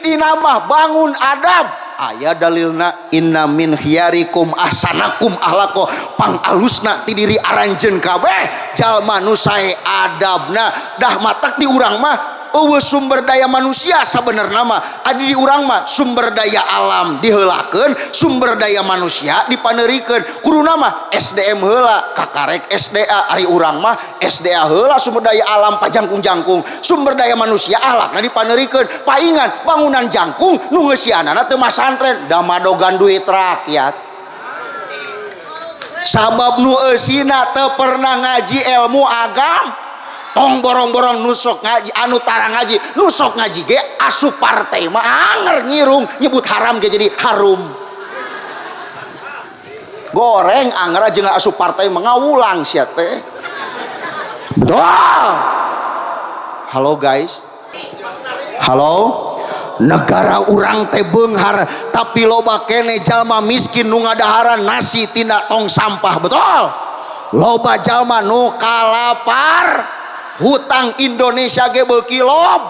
Intina mah bangun adab. Aya dalilna inna min khiyarikum ahsanakum ahlaqo, pangalusna ti diri aranjeun kabeh jalma nu sae adabna. Dah matak di urang mah eueuh sumber daya manusia sabenerna mah. Adi di urang mah sumber daya alam diheulakeun, sumber daya manusia dipaneurikeun. Kuduna mah SDM heula, kakarek SDA. Ari urang mah SDA heula sumber daya alam pajangkung-jangkung, sumber daya manusia ahlakna dipaneurikeun. Paingan bangunan jangkung nu ngeusianana teu masantren, da madogan duit rakyat. Sabab nu eusina teu pernah ngaji ilmu agama. Tong borong-borong nusok ngaji anu tara ngaji, nusok ngaji ge asup partai mah anger ngirung nyebut haram ge jadi harum. Goreng anger aja nggak asup partai mah ngawulang sia teh. Betul. Halo guys. Halo. Negara urang teh beunghar tapi loba kene jalma miskin nu ngadaharan nasi tina tong sampah. Betul. Loba jalma nu kalapar. Hutang Indonesia ge beuki lob.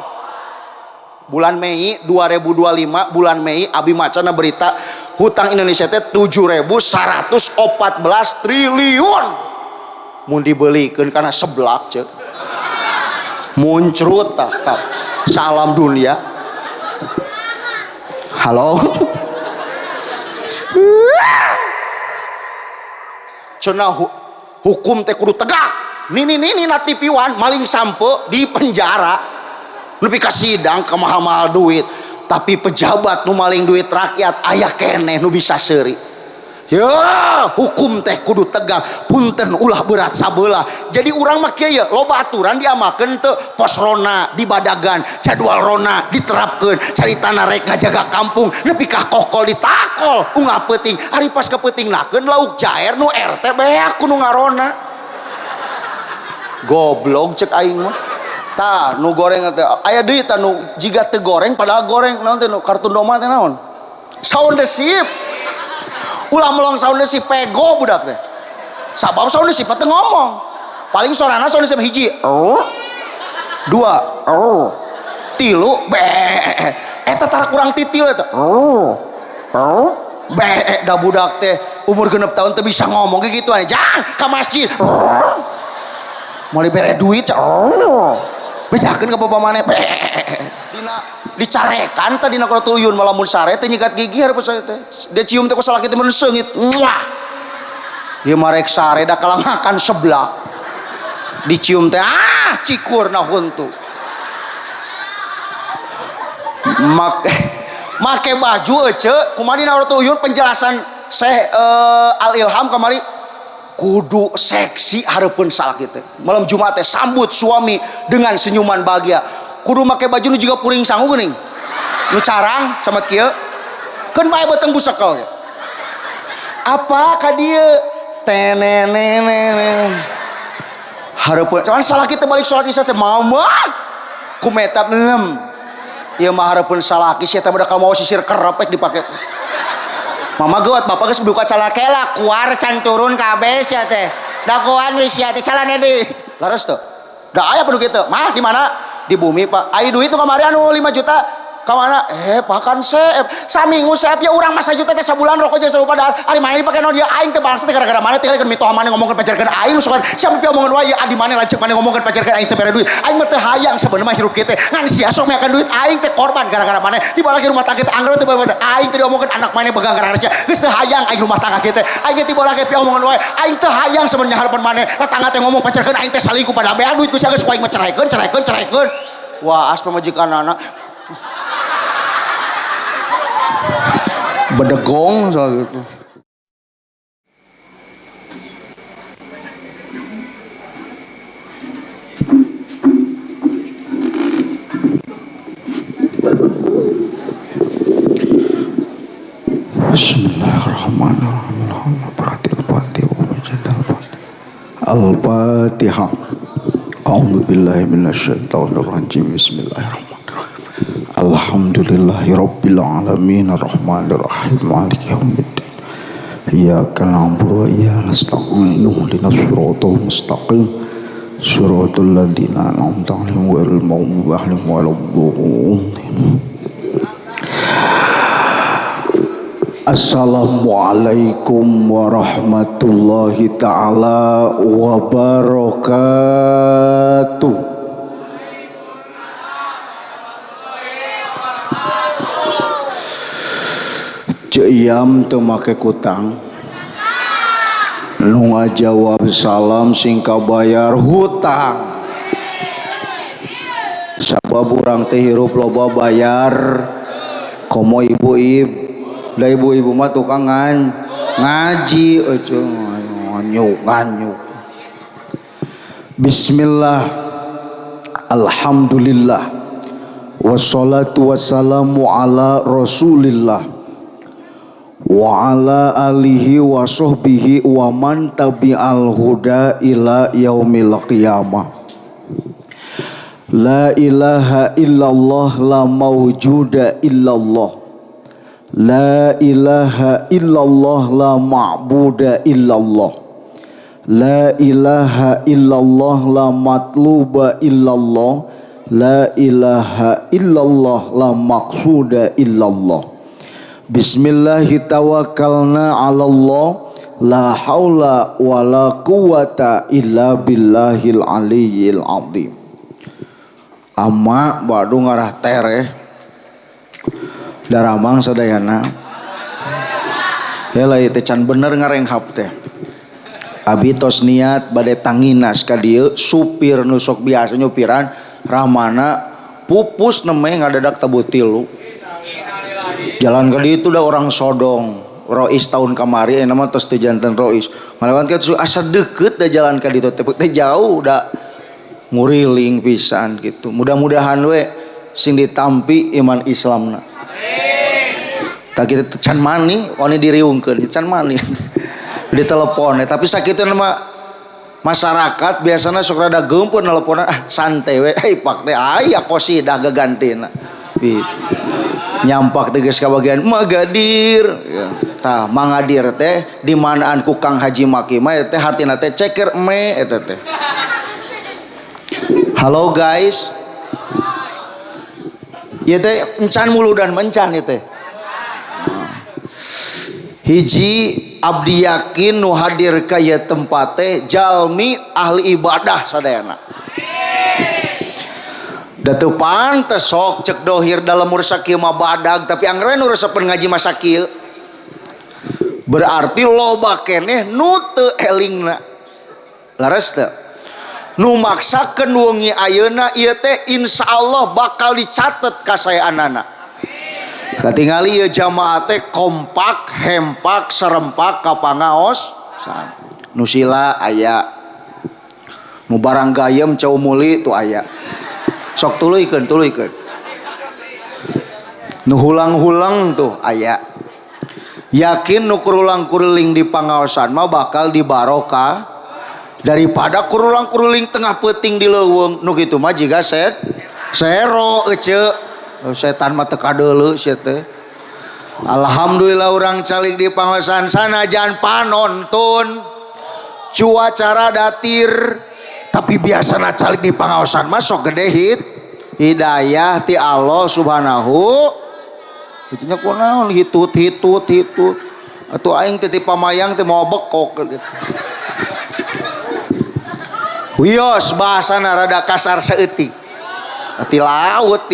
Bulan Mei 2025, bulan Mei abi macana berita hutang Indonesia teh 7.114 triliun. Mun dibelikeun kana seblak ceuk. Muncrut tah ka salam dunia. Halo. Cenah hukum teh kudu tegak. Nini nini na TV1 maling sampe di penjara nepi ka sidang kemahal-mahal duit, tapi pejabat nu maling duit rakyat aya keneh nu bisa seuri. Ya hukum teh kudu tegak, punten ulah berat sabelah. Jadi urang mah kieu ye, loba aturan diamalkeun teu, pos rona dibadagan, jadwal rona diterapkeun, caritana rek ngajaga kampung nepi ka kokol ditakol unggal peuting. Ari pas kepeutingnakeun lauk jaer nu RT beak ku nu ngarona. Goblok cek aing mah. Tah nu goreng teh aya deui tah nu jiga teu goreng padahal goreng naon teh nu kartun doma teh naon? Sound the ship. Ulah melong sound the ship pego budak teh. Sabab sound the ship teh ngomong. Paling sorana sound the ship hiji. Oh. Dua. Oh. Tilu be. Eta tara kurang titil eta. Oh. Oh. Be da budak teh umur 6 tahun teu bisa ngomong kayak gitu aja. Jang ka masjid. Oh. Mau dibere duit, oh, bejakeun ka bapak maneh. Dina dicarekan tadi dina tuyun malah mun sare teh nyikat gigi hareup saya teh. Dia cium teh ku salaki teh mun seungit. Muah. Ieu mah rek sare da kalangakan seblak. Dicium teh ah cikurna huntu. Make baju ece kumaha dina tuyun penjelasan Syekh Al Ilham kamari kudu seksi hareupeun salaki teh. Malam Jumat teh sambut suami dengan senyuman bahagia. Kudu make baju nu jiga puring sangu geuning. Nu carang samat kieu. Keun bae beuteung busekel. Apa ka dieu? Tenenenene. Hareupeun cuman salaki teh balik salat isya teh mama. Ku metap nem. Ieu mah hareupeun salaki sia teh bakal mau sisir kerepek dipake. Mama geuat bapak geus buka calakela kuar can turun kabeh sia teh. Dagoan we sia teh calane deui. Laras teu? Da aya penuh kitu. Mah di mana? Di bumi, Pak. Ai duit nu kamari anu 5 juta ka mana? Pakan seep. Saminggu seep ya urang mah sajuta teh sabulan rokok jeung salupa dahar. Ari maneh dipake naon dia aing teh bangsa teh gara-gara maneh tinggalkeun mitoha maneh ngomongkeun pacarkeun aing nu sok siapa pi omongan wae adi maneh lanceuk maneh ngomongkeun pacarkeun aing teh bere duit. Aing mah teu hayang sabenerna mah hirup kieu teh. Ngan sia sok meakan duit aing teh korban gara-gara maneh. Tiba lagi rumah tangga teh anggar teh aing teh diomongkeun anak maneh begang gara-gara sia. Geus teu hayang aing rumah tangga kieu teh. Aing teh tiba lagi pi omongan wae. Aing teu hayang sabenerna harapan maneh. Tetangga teh ngomong pacarkeun aing teh salingkuh padahal beak duit ku sia geus ku aing mah ceraikeun ceraikeun ceraikeun. Wah, as pamajikanana bedegong soal gitu. Bismillahirrahmanirrahim. Al-Fatihah. A'udzu billahi minasyaitonir rajim. Bismillahirrahmanirrahim. Alhamdulillahi rabbil alamin arrahmanir rahim maliki yaumiddin. Iyyaka na'budu wa iyyaka nasta'in ihdinas siratal mustaqim siratal ladzina an'amta 'alaihim ghairil maghdubi 'alaihim waladdallin. Assalamualaikum warahmatullahi ta'ala wabarakatuh. Ceu Iyam teu make kutang, nu ngajawab salam sing kabayar hutang. Sabab urang teh hirup loba bayar, komo ibu-ibu. Da ibu-ibu mah tukang ngaji eueuh nganyuk nganyuk. Bismillah, alhamdulillah, wassalatu wassalamu ala rasulillah wa ala alihi wa sahbihi wa man tabi'al huda ila yaumil qiyamah. La ilaha illallah la mawjuda illallah. La ilaha illallah la ma'buda illallah. La ilaha illallah la matluba illallah. La ilaha illallah la maqsuda illallah. Bismillahi tawakkalna 'ala Allah. La haula wala quwata illa billahil aliyyil azim. Ama badu ngarah tereh daramang sadayana. Heula ieu teh can bener ngarenghap teh. Abi tos niat bade tanginas ka dieu, supir nu sok biasa nyupiran ramana pupus neme ngadadak tabuh tilu. Jalan ka dieu da orang Sodong, rois tahun kamari ayeuna mah tos teu janten rois. Ngalawan ka asa deukeut da jalan ka ditu teh teh jauh da nguriling pisan gitu. Mudah-mudahan we sing ditampi iman Islamna. Tak kita can mani, wani diriungkeun, can mani. Di telepon, tapi sakitu mah masyarakat biasanya sok rada geumpeur nelponan, ah santai we, hei pak teh aya qasidah gagantina. Gitu. Nyampak teh geus kabagian magadir. Ya. Tah mangadir teh di manaan ku Kang Haji Maki mah teh hartina teh ceker me eta teh. Halo guys. Ieu teh encan muludan mencan ieu teh. Hiji abdi yakin nu hadir ka ieu tempat teh jalmi ahli ibadah sadayana. Da teu pantes sok cek dohir dalam umur sakieu mah badag tapi angger nu resepeun ngaji masa kieu. Berarti loba keneh nu teu elingna. Leres teu? Nu maksakeun wengi ayeuna ieu teh insyaallah bakal dicatet kasaeanana. Katingali ieu jamaah teh kompak, hempak, serempak ka pangaos. Nu sila aya. Nu barang gayem cau muli tu aya. Sok tuluykeun, tuluykeun. Nu hulang-hulang tuh aya. Yakin nu kurulang-kuruling di pangaosan mah bakal dibarokah daripada kurulang-kuruling tengah peuting di leuweung. Nu kitu mah jiga set sero ece. Setan mah teu kadeuleu sia teh. Alhamdulillah urang calik di pangaosan sanajan panontun cuaca rada tir tapi biasana calik di pangaosan mah sok gede hit hidayah ti Allah Subhanahu. Itunya kunaon hitut hitut hitut atuh aing teh ti pamayang teh moal bekok gitu. Wios bahasana rada kasar saeutik. Ti laut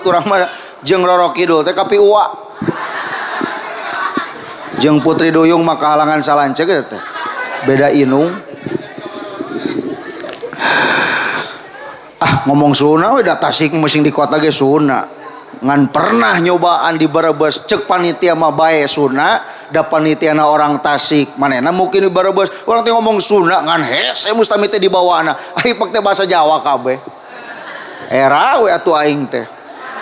urang mah jeung Roro Kidul teh kapi uwa. Jeung Putri Duyung mah kahalangan salanceuk eta teh. Beda inung. Ah ngomong Sunda we da Tasik mah di kota ge Sunda. Ngan pernah nyobaan di Brebes cek panitia mah bae Sunda, da panitiana orang Tasik. Manehna mungkin di Brebes urang teh ngomong Sunda ngan hese mustami teh dibawaana. Ari pak teh bahasa Jawa kabeh. Era we atuh aing teh.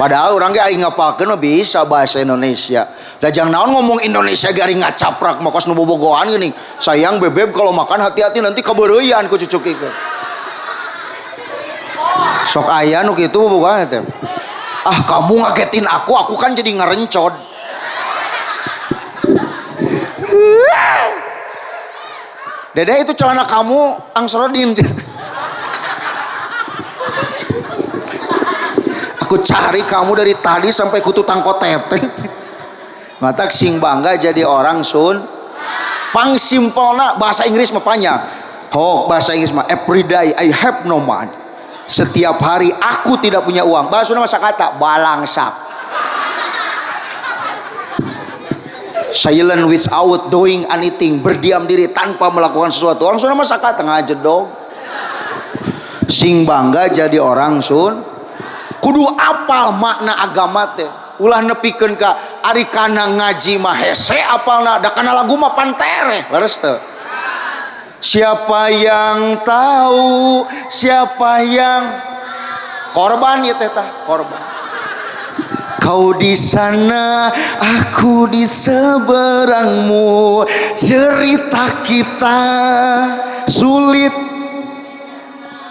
Padahal urang ge aing ngapalkeun mah bisa bahasa Indonesia. Da jang naon ngomong Indonesia ge ari ngacaprak mah kos nu bobogohan geuning. Sayang bebeb kalau makan hati-hati nanti kabeureuyan ku cucuk ieu. Sok aya nu kitu bobogohan teh. Ah kamu ngagetin aku kan jadi ngarencod. Dede itu celana kamu Angsrodin. Aku cari kamu dari tadi sampai kutu tangko teteh. Matak sing bangga jadi orang Sun. Pang simpelna bahasa Inggris mah panjang. Hok bahasa Inggris mah every day I have no money. Setiap hari aku tidak punya uang. Bahasa Sunda mah kata balangsak. Silent without doing anything, berdiam diri tanpa melakukan sesuatu. Orang Sunda mah sakata ngajedog. Sing bangga jadi orang Sun. Kudu apal makna agama teh. Ulah nepikeun ka ari kana ngaji mah hese apalna, da kana lagu mah pantere. Leres teu? Siapa yang tahu, siapa yang korban ieu teh tah, korban. Kau di sana, aku di seberangmu. Cerita kita sulit.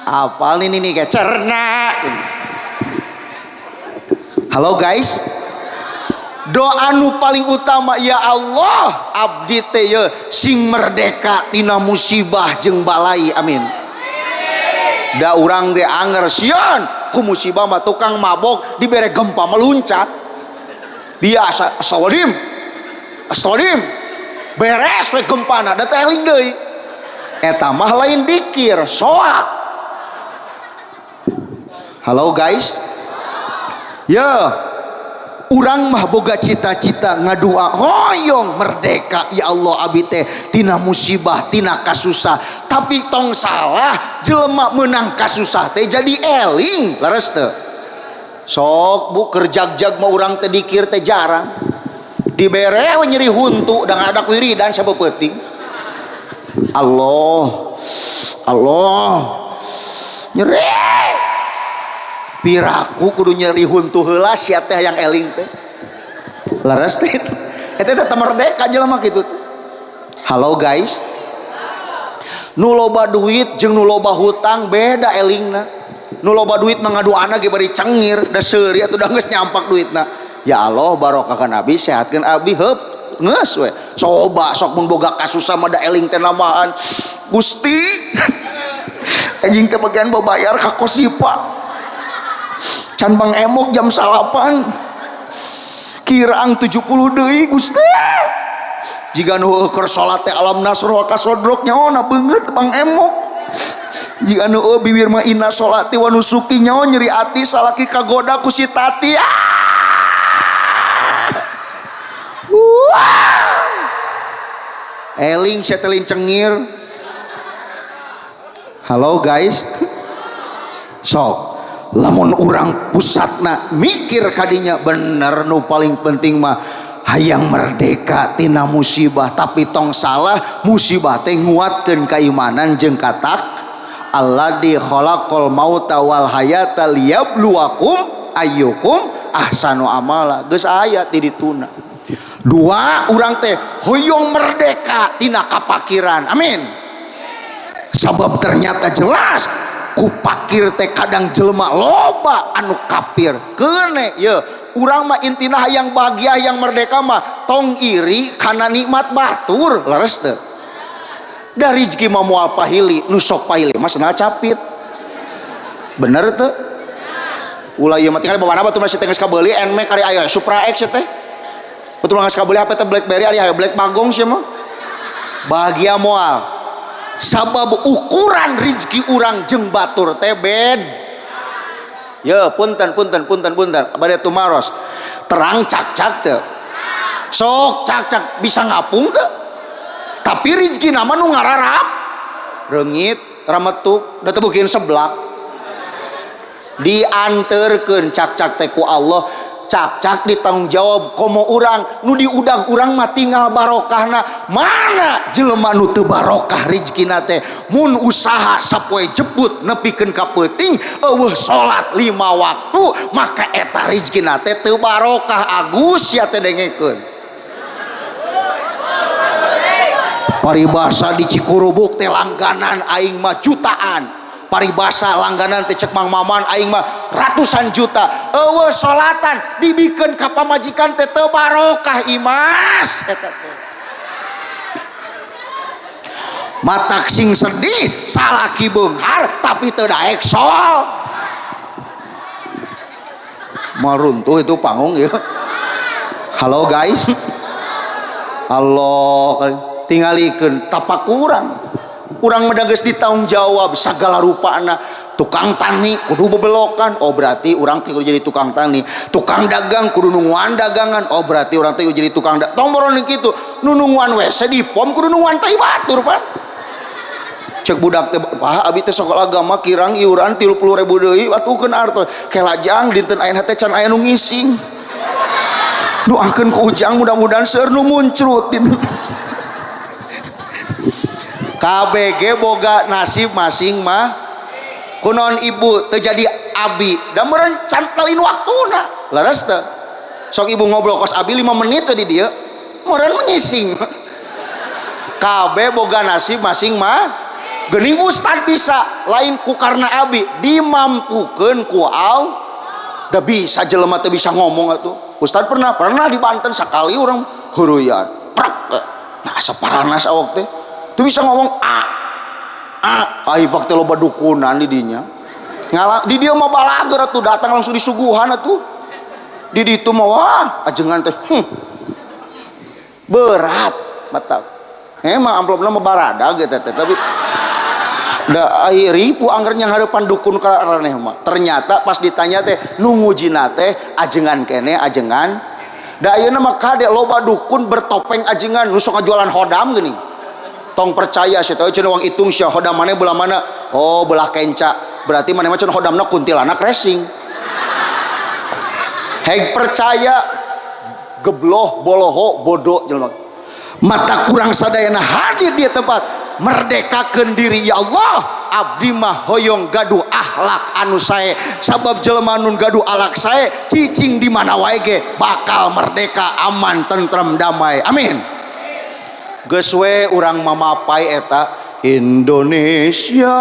Apal ini nih kayak cerna. Halo guys. Doa nu paling utama ya Allah, abdi teh ye sing merdeka tina musibah jeung balai. Amin. Da urang ge anger sieun ku musibah mah tukang mabok dibere gempa meluncat. Biasa astagfirullahaladzim. Astagfirullahaladzim. Beres we gempana da teh eling deui. Eta mah lain dikir, soak. Halo guys. Ya, urang mah boga cita-cita ngadua hoyong merdeka ya Allah abi teh tina musibah tina kasusah, tapi tong salah jelema menang kasusah teh jadi eling leres teu. Sok bu kerjag-jag mah urang teh dikir teh jarang dibere we nyeri huntu da ngadak wiridan sabeupeting. Allah Allah nyeri piraku kudu nyeri huntu heula sia teh yang eling teh leres teh eta teh merdeka jelema kitu teh. Halo guys, nu loba duit jeung nu loba hutang beda elingna. Nu loba duit mah ngaduana ge bari cengir da seuri atuh da geus nyampak duitna. Ya Allah barokahkeun abi sehatkeun abi heup geus we. Coba sok mun boga kasusah mah da eling teh namahan Gusti anjing teh bagian babayar ka Kosipa can Bang Emok jam salapan kirang 70 deui Gusti jiga nu keur salat teh alam nasroh ka sodrok nyaona beungeut Bang Emok jiga nu bibir mah inna salati wa nusuki nyaho nyeri ati salaki kagoda ku si Tati. Eling setelin cengir. Halo guys. Sok lamun urang pusatna mikir kadinya bener nu paling penting mah hayang merdeka tina musibah, tapi tong salah musibah teh nguatkeun keimanan jeung katak alladzi khalaqal mauta wal hayata liyabluwakum ayyukum ahsanu amala. Geus aya ti dituna. Dua urang teh hoyong merdeka tina kapakiran. Amin. Sabab ternyata jelas ku pakir teh kadang jelema loba anu kafir. Keune ye urang mah intina hayang bahagia hayang merdeka mah tong iri kana nikmat batur leres teu. Da rezeki mah moal pahili nu sok pahili mah cenah capit. Bener teu? Ulah ieu mah tinggal bawa batur masih teh geus kabeuli Nmax ari aya Supra X teh. Betul geus kabeuli HP teh BlackBerry ari aya Black Bagong sia mah. Bahagia moal. Sabab ukuran rezeki urang jeung batur teh bed. Ya punten punten punten punten bade tumaros. Terang cak-cak teu. Sok cak-cak bisa ngapung teu? Tapi rezeki nama nu ngararap reungit rametuk da teu beukeun seblak. Dianterkeun cak-cak teh ku Allah. Cak-cak ditanggung jawab komo urang nu diudag urang mah tinggal barokahna. Mana jelema nu teu barokah rezekina teh mun usaha sapoe jebut nepikeun ka peuting eueuh salat 5 waktu maka eta rezekina teh teu barokah. Agus sia teh dengekeun paribasa di Cikurubuk teh langganan aing mah jutaan. Paribasa langganan teh cek Mang Maman aing mah ratusan juta. Eueuh salatan dibikeun ka pamajikan teh teu barokah imas eta teh. Matak sing sedih salaki beunghar tapi teu daek sol. Maruntuh itu panggung ya. Halo guys. Allah tingalikeun tapakuran urang mah geus ditanggung jawab sagala rupana. Tukang tani kudu bebelokan, oh berarti urang teh kudu jadi tukang tani. Tukang dagang kudu nungguan dagangan, oh berarti urang teh kudu jadi tukang dagang. Tong boron kitu, nu nungguan WC di pom kudu nungguan tai batur pan. Cek budak teh, "Pak, abi teh sekolah agama kirang iuran 30.000 deui atukeun artos." Kelajang dinten ayeuna teh can aya nu ngising. Doakeun ku Ujang mudah-mudahan seueur nu muncrut dinten. KBG boga nasib masing mah. Kunaon ibu terjadi abi da meureun can lain waktuna. Leres teu? Sok ibu ngobrol kos abi 5 menit teh di dieu. Meureun menyising. KB boga nasib masing mah. Geuning ustad bisa lain ku karena abi dimampukeun ku Allah. Da bisa jelema teh bisa ngomong atuh. Ustad pernah di Banten sakali urang heureuyaan. Prak. Nah asa paranas awak teh. Teu bisa ngomong a a ai pak teh loba dukunan di dinya. Ngala di dieu mah balager atuh datang langsung disuguhan atuh. Di ditu mah wah ajengan teh berat mata. Emang amplopna mah barada gitu teh tapi da ai ripu angger nya ngarepan dukun ka araneh mah. Ternyata pas ditanya teh nu ngujina teh ajengan kene ajengan. Da ayeuna mah kade loba dukun bertopeng ajengan nu sok ngajualan hodam geuning. Tong percaya sia teh cenah wang itung sia hodam maneh belah mana? Oh belah kenca. Berarti maneh mah cenah hodamna kuntilanak racing. Heg percaya gebloh boloho bodoh jelema. Mata kurang sadayana hadir di tempat merdekakeun diri ya Allah abdi mah hoyong gaduh akhlak anu sae sabab jelema nu gaduh akhlak sae cicing di mana wae ge bakal merdeka aman tentrem damai amin. Geus we urang mamapai eta Indonesia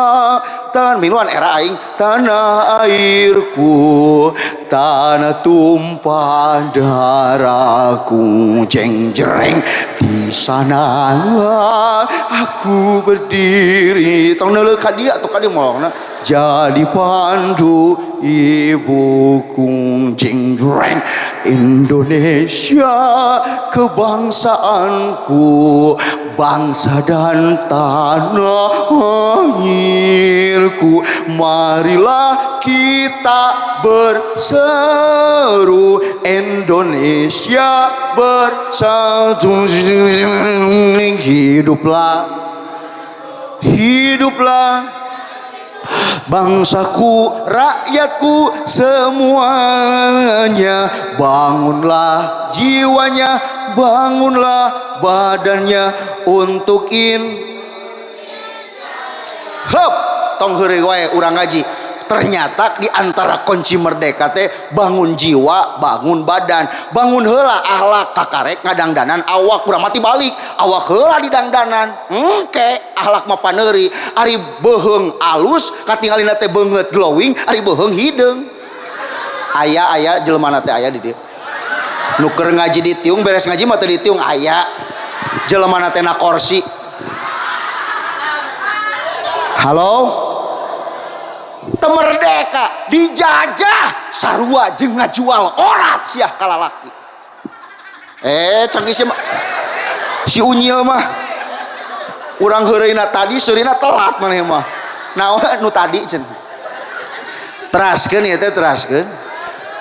tan miluan era aing tanah airku tanah tumpah darahku jeng jereng di sanalah aku berdiri tong neuleuh ka dia atuh ka dia molongna jadi pandu ibuku jeng jereng Indonesia kebangsaanku bangsa dan tanah airku marilah kita berseru Indonesia bersatu hiduplah hiduplah bangsaku rakyatku semuanya bangunlah jiwanya bangunlah badannya untuk in hep tong heureuy wae urang ngaji. Ternyata di antara kunci merdeka teh bangun jiwa, bangun badan, bangun heula akhlak kakarek ngadangdanan awak urang mati balik, awak heula didangdanan. Engke akhlak mah paneuri, ari beuheung alus katingalina teh beungeut glowing, ari beuheung hideung. Aya-aya jelema teh aya di dieu. Nu keur ngaji di tiung beres ngaji mah teu di tiung aya. Jelema teh na kursi. Halo? Merdeka dijajah sarua jeung ngajual orat siah kalalaki. Canggih si unyil mah urang heureuyna tadi seurina telat maneh mah. Naon nu tadi cenah. Teraskeun ieu teh teraskeun.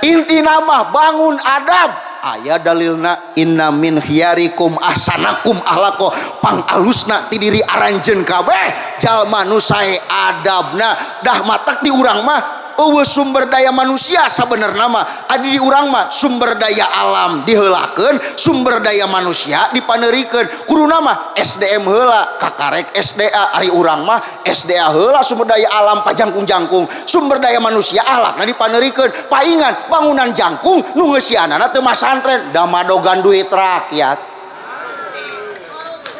Intina mah bangun adab. Aya dalilna inna min khiyarikum ahsanakum ahlaqo pang alusna ti diri aranjeun kabeh jalma nu sae adabna dah matak di urang mah eueuh sumber daya manusia sabenerna mah adi di urang mah sumber daya alam diheulakeun sumber daya manusia dipaneurikeun kuduna mah SDM heula kakarek SDA ari urang mah SDA heula sumber daya alam pajangkung-jangkung sumber daya manusia ahlakna dipaneurikeun paingan bangunan jangkung nu ngeusianana teu masantren da madogan duit rakyat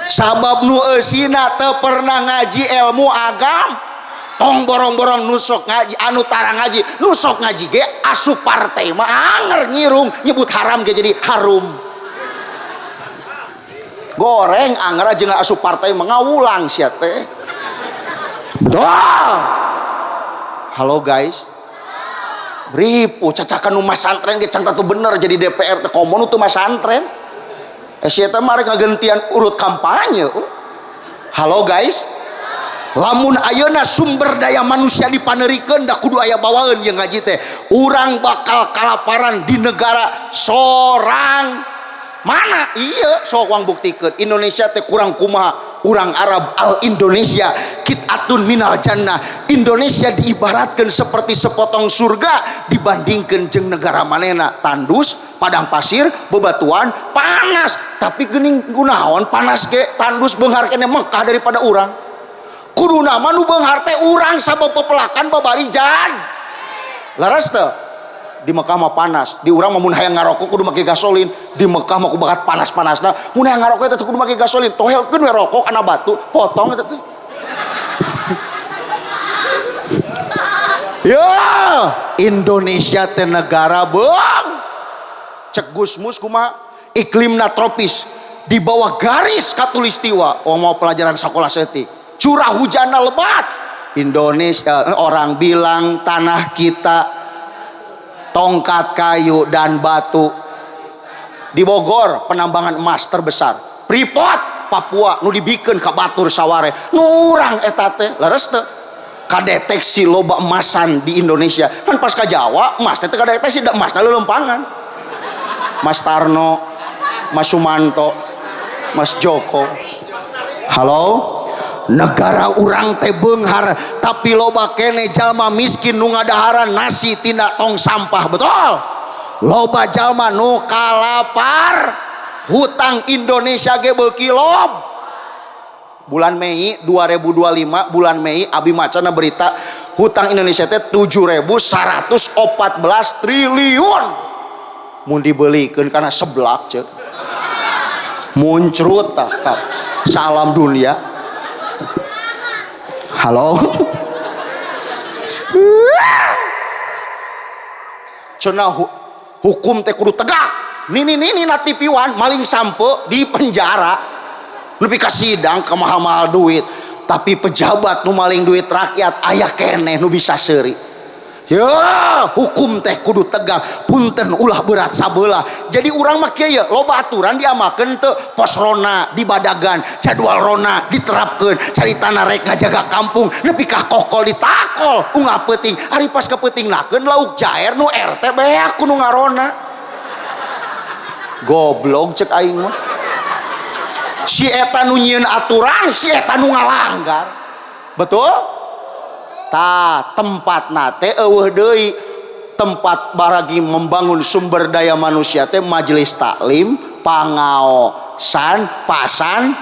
sabab nu eusina teu pernah ngaji ilmu agama tong borong-borong nusok ngaji anu tara ngaji nusok ngaji ge asup partai mah anger ngirung nyebut haram ge jadi harum goreng anger aja nggak asup partai mah ngawulang sia teh betul. Halo guys ripu cacakan nu masantren ge can tatu bener jadi DPR teh komo nu teu masantren Si eta mah rek ngagentian urut kampanye. Halo guys, lamun ayeuna sumber daya manusia dipanerikeun da kudu aya bawaeun jeung ngaji teh, urang bakal kalaparan di negara sorang mana. Iya, sok wang buktikeun Indonesia teh kurang kumaha. Urang Arab al Indonesia kit'atun minal jannah. Indonesia diibaratkan seperti sepotong surga dibandingkan jeung negara manena, tandus, padang pasir, bebatuan, panas. Tapi geuning kunaon panas ge tandus beunghar kene Mekah daripada urang. Kuduna mah nu beunghar teh urang sabab pepelakan babari jan. Laras teu? Di Mekah mah panas, di urang mah mun hayang ngarokok kudu make gasolin. Di Mekah mah ku bakat panas-panasna mun hayang ngarokok eta kudu make gasolin. Tohelkeun we rokok kana batu, potong eta teh. Ya, Indonesia teh negara beung. Cek Gusmus kumaha? Iklimna tropis, di bawah garis khatulistiwa. Oh, mau pelajaran sekolah setik. Curah hujanna lebat. Indonesia orang bilang tanah kita tongkat kayu dan batu. Di Bogor penambangan emas terbesar. Freeport Papua nu dibikeun ka batur saware. Nu urang eta teh leres teu? Kadeteksi loba emasan di Indonesia. Kan pas ka Jawa emas teh teu kadeteksi, da emasna leuleumpangan. Mas Tarno, Mas Sumanto, Mas Joko. Halo? Negara urang teh beunghar tapi loba kene jalma miskin nu ngadaharan nasi tina tong sampah. Betul? Loba jalma nu kalapar. Hutang Indonesia ge beuki lob. Bulan Mei 2025, bulan Mei abi macana berita hutang Indonesia teh 7.114 triliun. Mun dibelikeun kana seblak ceuk. Muncrut tah ka salam dunia. Halo. Cenah hukum teh kudu tegak. Nini nini na TV-an maling sampe di penjara. Nepi ka sidang kemahal-mahal duit. Tapi pejabat nu maling duit rakyat aya keneh nu bisa seuri. Ya, hukum teh kudu tegak. Punten ulah berat sabelah. Jadi urang mah kieu ye, loba aturan diamakeun teu, pos rona di badagan, jadwal rona diterapkeun, caritana rek ngajaga kampung nepi ka kokol ditakol unggal peuting. Ari pas kepeutingnakeun lauk jaer nu RT beak ku nu ngarona. Goblok cek aing mah. Si eta nu nyieun aturan, si eta nu ngalanggar. Betul? Ta tempat nate eueuh deui, tempat baragi membangun sumber daya manusia teh majelis taklim, pangaosan, pasan,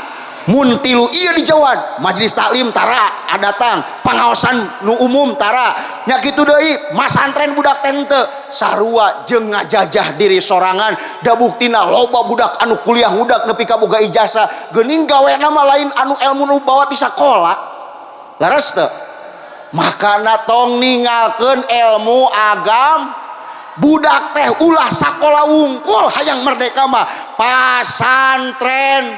mun tilu ieu dijauhan, majelis taklim tara adatang, pangaosan nu umum tara, nya kitu deui masantren budak teh henteu sarua jeung ngajajah diri sorangan. Da buktina loba budak anu kuliah ngudak nepi ka boga ijazah, geuning gawena mah lain anu ilmu nu bawa ti sakola. Leres teu? Makana tong ninggalkeun ilmu agam. Budak teh ulah sakola wungkul, hayang merdeka mah pasantren.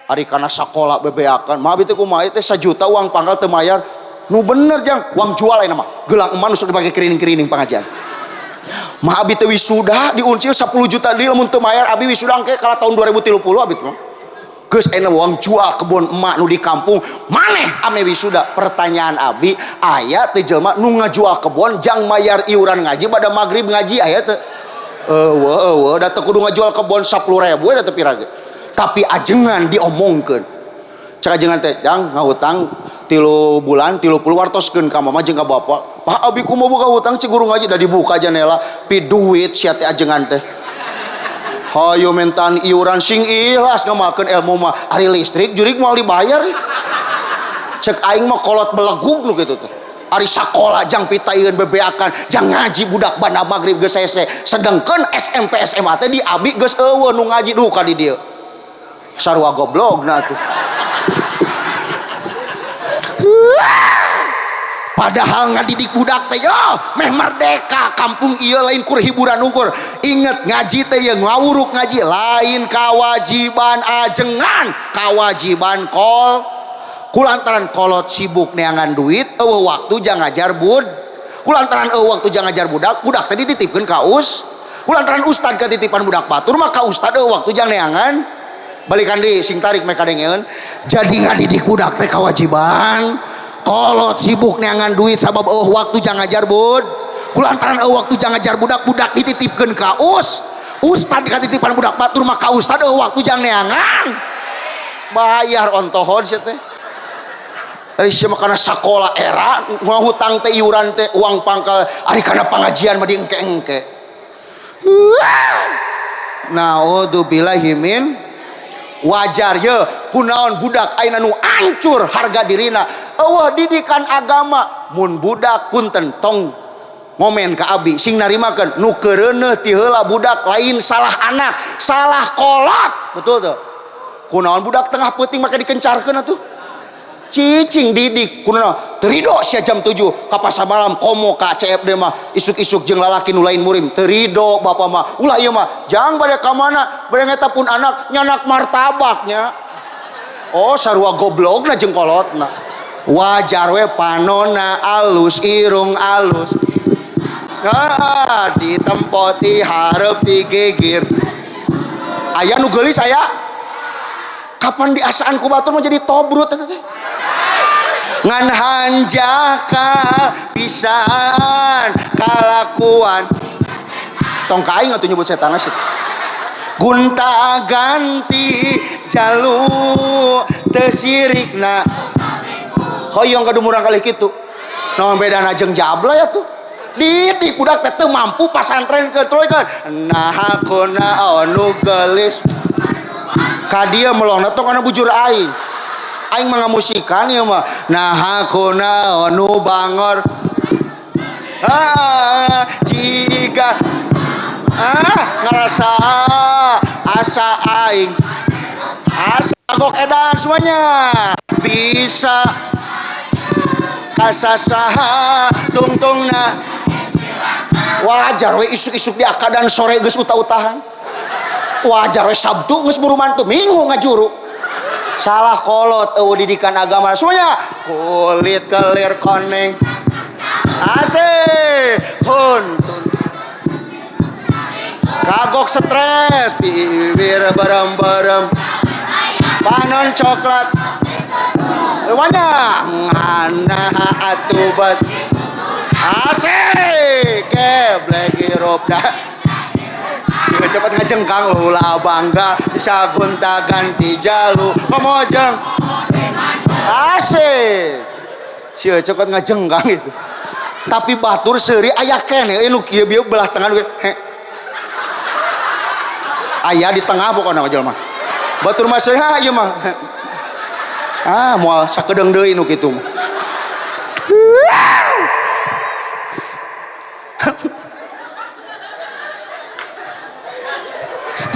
Ari kana sakola bebeakan mah abi teh kumaha teh 1 juta uang pangkal teu mayar. Nu bener jang, uang jual ayeuna mah. Gelang emas nu sok dipake kerining-kerining pengajian. Mah abi teh wisuda diuncil 10 juta deui lamun teu mayar abi wisuda engke kala tahun 2030 abi teh mah. Geus enak uang jual kebun emak nu di kampung maneh ame wisuda. Pertanyaan abi, aya teh jelema nu ngajual kebun jang mayar iuran ngaji pada maghrib ngaji aya teh? Eueuh eueuh da teu kudu ngajual kebun 10.000 eta teh pira ge. Tapi ajengan diomongkeun. Cek ajengan teh jang ngahutang 3 bulan 30 wartoskeun ka mama jeung ka bapak. Pak abi kumaha boga hutang cik guru ngaji da dibuka janela pi duit sia teh ajengan teh. Hayo mentan iuran sing ikhlas ngamakeun ilmu mah. Ari listrik jurig moal dibayar. Cek aing mah kolot belegug nu kitu teh. Ari sakola jang pitaieun bebeakan, jang ngaji budak banda magrib geus hese. Sedengkeun SMP SMA teh di abi geus eueuh nu ngaji duh ka di dieu. Sarua goblogna tuh. Padahal ngadidik budak teh yo meh merdeka kampung ieu lain kur hiburan ukur. Inget ngaji teh ye ngawuruk ngaji lain kewajiban ajengan, kewajiban kol. Kulantaran kolot sibuk neangan duit eueuh waktu jang ngajar bud. Kulantaran eueuh waktu jang ngajar budak, budak teh dititipkeun ka us. Kulantaran ustad katitipan budak batur maka ustad waktu jang neangan balikan di sing tarik mereka dengeun. Jadi ngadidik budak teh kewajiban. Kolot sibuk neangan duit sabab waktu jang ngajar bud. Kulantaran waktu jang ngajar budak, budak dititipkeun ka ustad katitipan budak batur maka ustad waktu jang neangan. Bayar ontohon sia teh. Ari sia mah kana sakola era ngahutang teh iuran teh uang pangkal ari kana pangajian mah diengke-engke. Naudzubillahi min wajar ye kunaon budak ayeuna nu hancur harga dirina. Eueuh didikan agama mun budak punten tong ngomen ka abi sing narimakeun nu keureuneuh ti heula budak lain salah anak, salah kolot. Betul teu? Kunaon budak tengah peuting make dikencarkeun atuh? Cicing didik kunaon teu rido sia jam 7 ka pasar malam komo ka CFD mah isuk-isuk jeung lalaki nu lain murim teu rido bapa mah ulah ieu mah jang bade ka mana bade ngeta pun anak nyanak martabaknya. Oh sarua goblogna jeung kolotna. Wajar we panona alus irung alus. Nah, ditempoti hareup digigir. Aya nu geulis aya? Kapan diasaan ku batur mah jadi tobrut eta teh? Ngan hanjakal pisan kalakuan. Tong ka aing atuh nyebut setan sih. Gunta ganti jalu teu sirikna. Hoyong ka dumurang kali kitu. Naon bedana jeung jabla ya tuh? Didik budak teh teu mampu pasantren ke tuluy kan. Nah kunaon nu geulis. Ka dieu melongna tong kana bujur aing. Aing mah ngamusikan ieu mah. Nah kunaon nu bangor. Ah jiga ah ngarasa asa aing. Asa kok edan semuanya. Bisa kasasaha tungtungna. Wajar we isuk-isuk di akadan sore geus utah-utahan. Wajar we Sabtu geus buru mantu, Minggu ngajuru. Salah kolot eueuh didikan agama semuanya. Kulit kelir koneng. Asih huntun. Kagok stres, bibir berem-berem. Panon coklat. Semuanya ngana atuh bat. Asik keblek hirup dah. Sing cepet ngajengkang ulah bangga bisa gonta ganti jalu komojeng. Asik. Sieun cepet ngajengkang itu. Tapi batur seuri aya keneh nu kieu bieu belah tengah he. Aya di tengah pokona mah jelema. Batur mah seuri ha ieu mah. Ah moal sakedeung deui nu kitu mah.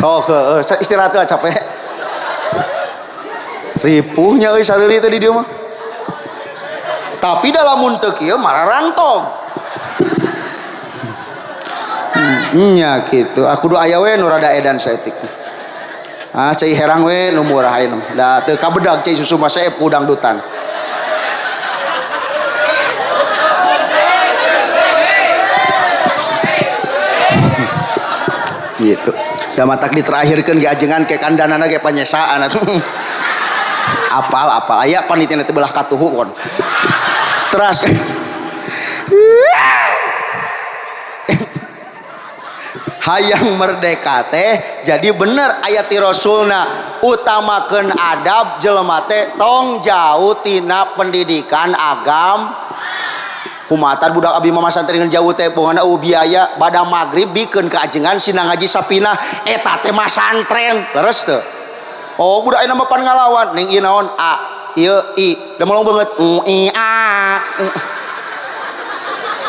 Sok istirahat lah capek. Ripuhnya euy sareuli teh di dieu mah. Tapi dalam mun teu kieu mararantong. Nya kitu. Aku kudu aya we nu rada edan saeutik. Ah cai herang we nu murah ayeuna mah. Da teu kabedag cai susu mah saep ku dangdutan. Gitu. Da matak diterakhirkeun ge ajengan ke kandanana ge panyesaan atuh. Apal apal aya panitia teh belah katuhu kon. Teras. Hayang merdeka teh jadi bener ayat ti Rasulna utamakeun adab jelema teh tong jauh tina pendidikan agam. Kumatan budak abi mah santri ngan jauh teh bongana eueuh biaya bada magrib bikeun ka ajengan sina ngaji sapinah eta teh mah santren leres teu. Oh budak ayeuna mah pan ngalawan ning ieu naon a ieu i da melong beungeut u i a.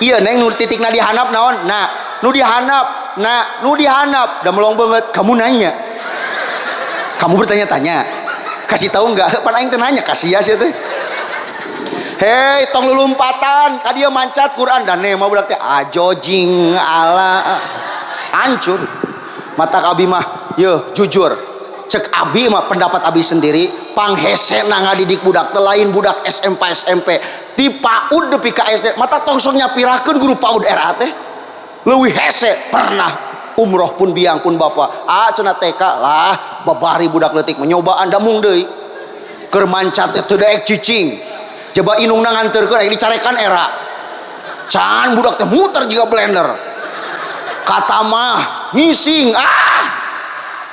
Ieu neng nu titikna dihandap naon na nu dihandap na nu dihandap da melong beungeut kamu nanya. Kamu bertanya-tanya. Kasih tahu enggak? Pan aing teh nanya kasih ya sia teh. Hei tong lulumpatan ka dieu mancat Quran dan mah budak teh ajojing ala hancur. Mata abi mah yeuh jujur cek abi mah pendapat abi sendiri panghesena ngadidik budak teh lain budak SMP SMP ti PAUD nepi ka SD mata tong sok nyapirakeun guru PAUD RA teh leuwih hese pernah Umroh pun biang pun bapak. Ah cenah TK lah babari budak leutik menyobaan damung deui. Keur mancat teh teu daek cicing. Coba indungna nganterkeun aya dicarekan era. Can budak teh muter jiga blender. Kata mah ngising ah.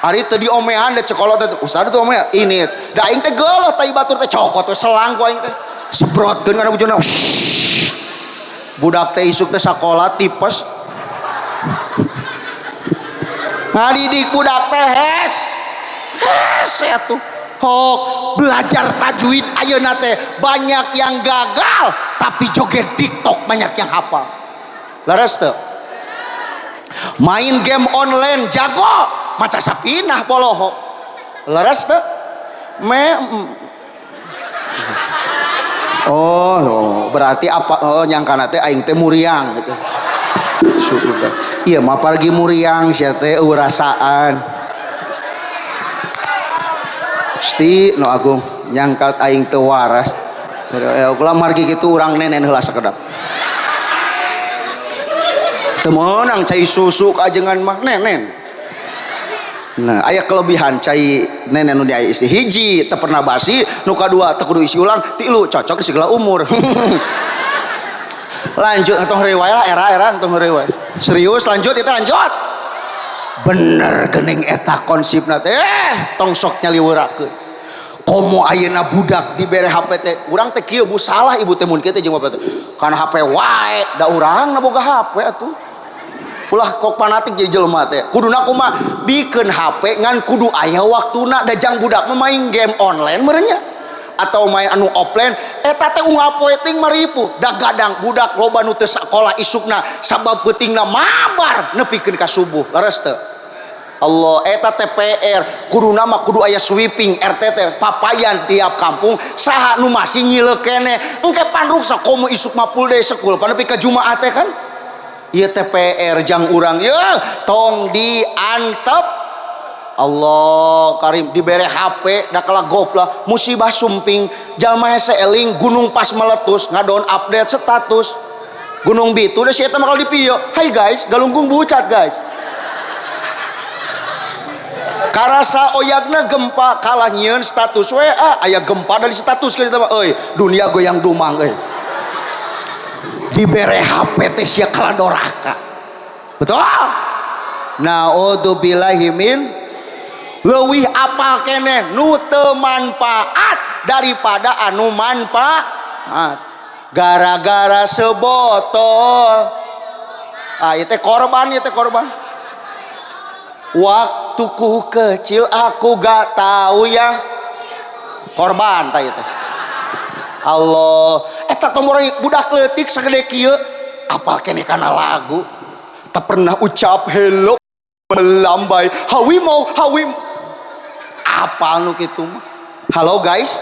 Ari teu diomean da cekolot teh ustad teu omean ini. Da aing teh geuleuh tai batur teh cokot we selang ku aing teh. Sebrotkeun kana bujuna. Budak teh isuk teh sakola tipes. Ngadidik budak teh hes. Hes atuh. Hok belajar tajwid ayeuna teh banyak yang gagal tapi joget TikTok banyak yang hafal. Leres teu? Main game online jago maca sapinah poloho. Leres teu? Oh, berarti apa oh nyangkana teh aing teh muriang gitu. Syukur. Iya mah apalagi muriang sia teh eueuh rasaan. Gusti nu agung nyangkat aing teu waras. Kula margi kitu urang nenen heula sakedap. Teu meunang cai susu kajengan mah nenen. Nah, aya kelebihan cai nenen nu diaya istri hiji teu pernah basi, nu kadua teu kudu isi ulang, tilu cocok di segala umur. Lanjut tong heureuy wae lah era-era tong heureuy wae. Serius lanjut itu lanjut. Bener geuning eta konsepna teh tong sok nyaliweurakeun. Komo ayeuna budak dibere HP teh, urang teh kieu bu salah ibu teh mun kieu teh jeung bapak teh. Kana HP wae da urang na boga HP atuh. Ulah kok fanatik jadi jelema teh. Kuduna kumaha bikeun HP ngan kudu aya waktuna da jang budak mah main game online meureun nya atau main anu offline eta teh unggal poe ting maripu da gadang budak loba nu teu sakola isukna sabab peutingna mabar nepikeun ka subuh. Leres teu? Allah eta teh PR kuduna mah kudu aya sweeping RT teh papayan tiap kampung saha nu masih nyileuk keneh engke panruksa komo isuk mah full day school pan nepi ka Jumaah teh kan ieu teh PR jang urang yeuh tong diantep. Allah karim dibere HP da kala goplah musibah sumping jalma hese eling gunung pas meletus ngadon update status gunung bitu da si eta mah kalau dipieu hai guys galunggung bucat guys karasa oyagna gempa kalah nyieun status WA aya gempa dari status kita mah euy dunia goyang dumang euy dibere HP teh sia kalah doraka betul. Naudzubillahi min leuwih apal keneh nu teu manfaat daripada anu manfaat gara-gara sebotol ah ieu teh korban ieu teh korban. Waktuku kecil aku gak tahu yang korban ta ieu teh. Allah eta tomor budak leutik sagede kieu apal keneh kana lagu tak pernah ucap hello melambai hawi mau hawi apal nu kitu mah. Halo guys.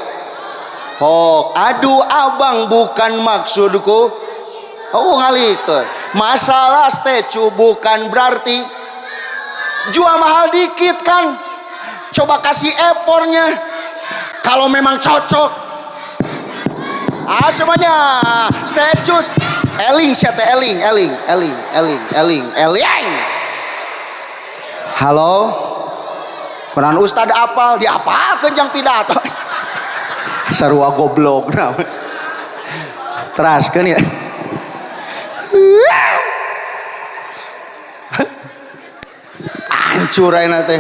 Oh, aduh abang bukan maksudku. Oh ngalikeun. Masalah statue bukan berarti jual mahal dikit kan. Coba kasih epornya. Kalau memang cocok. Ah semuanya statue eling sia teh eling eling eling eling eling eling. Halo. Kunaon ustad apal diapalkeun jang pidato. Sarua goblok naon. Teraskeun ya. Hancur ayeuna teh.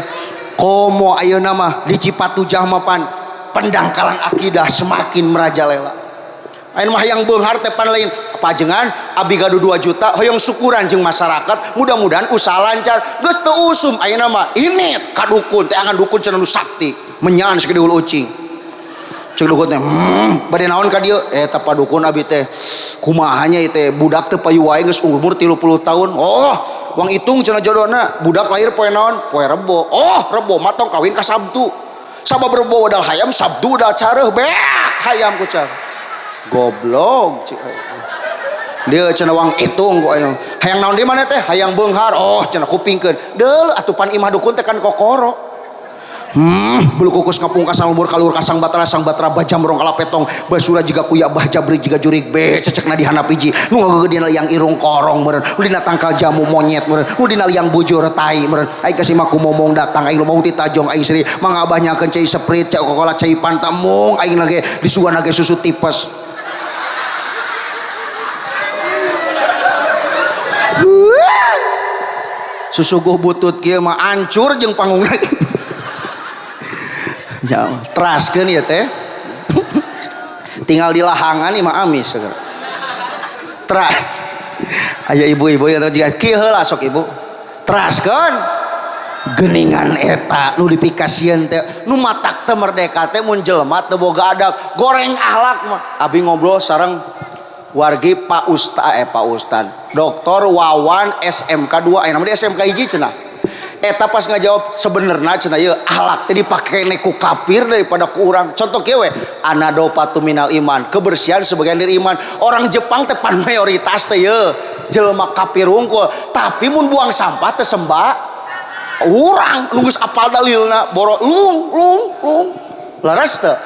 Komo ayeuna mah di Cipatujah mah pan pendangkalan akidah semakin merajalela. Ayeuna mah hayang beunghar teh pan lain pajengan abi gaduh 2 juta hoyong syukuran jeung masyarakat mudah-mudahan usaha lancar geus teu usum ayeuna mah ini ka dukun teh angan dukun cenah nu sakti menyan sagede hulu ucing ceuk dukun teh bade naon ka dieu eta padukun abi teh kumaha nya ieu teh budak teh payu wae geus umur 30 tahun oh wang hitung cenah jodona budak lahir poe naon poe Rebo oh Rebo mah tong kawin ka Sabtu sabab Rebo wadal hayam Sabtu wadal careuh beak hayam ku car goblok dia cenah wang hitung ku aya hayang naon di mana teh hayang beunghar oh cenah kupingkeun deul atuh pan imah dukun teh kan kokoro Bulu kukus ngapungkas lumur kalur kasang batara sang batara bajamrong kalapetong basura jiga kuya bah jabri jiga jurig be cecekna di handap hiji nu ngageugeudina liang irung korong meureun nu dina tangkal jamu monyet meureun nu dina liang bujur tai meureun aing kasih maku momong datang aing lumau ti tajong aing seri mangabanyakeun cai Sprite cai Coca-Cola cai Fanta mung aing lage disuguhan ge susu tipes. Susuguh butut kieu mah ancur jeung panggungna. Ya, teraskeun ieu teh. Tinggal di lahangan ieu mah amis segera. Teras. Aya ibu-ibu ya jiga kieu heula sok ibu. Teraskeun. Geningan eta nu dipikasieun teh nu matak teh merdeka teh mun jelema teu boga adab, goreng akhlak mah. Abi ngobrol sareng wargi Pak Ustad Pak Ustad Dr. Wawan SMK 2 aya nama di SMK hiji cenah. Eta pas ngajawab sebenarnya cenah ieu akhlak teh dipake ku kafir daripada ku urang. Contoh kieu we, anadopatu minal iman, kebersihan sebagian dari iman. Orang Jepang teh pan mayoritas teh ieu jelema kafir wungkul, tapi mun buang sampah teh sembah urang nu geus apal dalilna boro lung lung lung. Leres teh.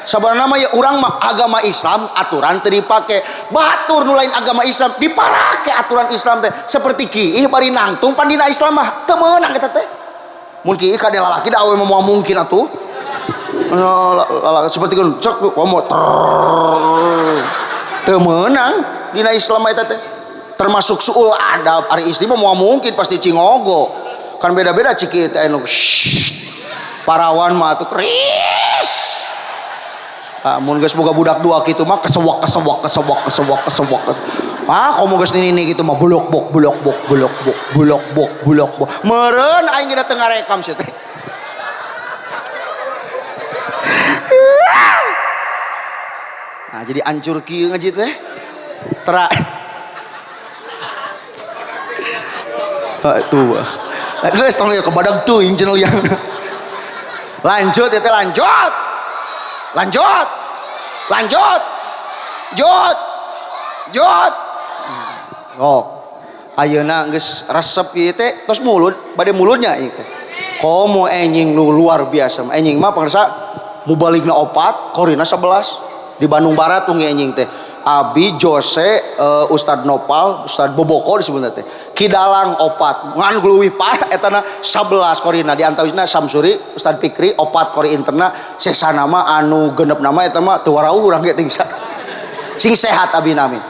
Sabarana mah ya urang mah agama Islam aturan teu dipake. Batur nu lain agama Islam diparake aturan Islam teh. Seperti kiih bari nangtung pan dina Islam mah teu meunang eta teh. Mun kiih ka lalaki da awe mah moal mungkin atuh. Seperti kun cek komo teu meunang dina Islam eta teh. Termasuk suul adab ari istri mah moal mungkin pasti cingogo. Kan beda-beda ciki teh anu parawan mah atuh keris. Mun geus boga budak dua kitu mah kesewak kesewak kesewak kesewak kesewak. Ah, komo geus nini kitu mah bulok bok bulok bok bulok bok bulok bok bulok bok. Meureun aing geus teu ngarekam sia teh. Nah, jadi ancur kieu ngaji teh. Tera. Tuh. Geus tong lieu kebadag teuing cenah liang. Lanjut ya teh lanjut. Lanjut. Lanjut. Jot. Jot. Oh. Ayeuna geus resep ieu teh tos mulut, bade mulutnya ieu teh. Komo enjing nu luar biasa. Enjing mah pangersa mubaligna 4, korina 11 di Bandung Barat tunggu enjing teh. Abi Jose Ustad Nopal, Ustad Boboko disebutna teh. Kidalang 4, ngan leuwih parah etana 11 korina di antawisna Samsuri, Ustad Fikri 4 kori interna, sesana mah anu genep nama eta mah teu warauh urang ge ting sing sehat abi nami.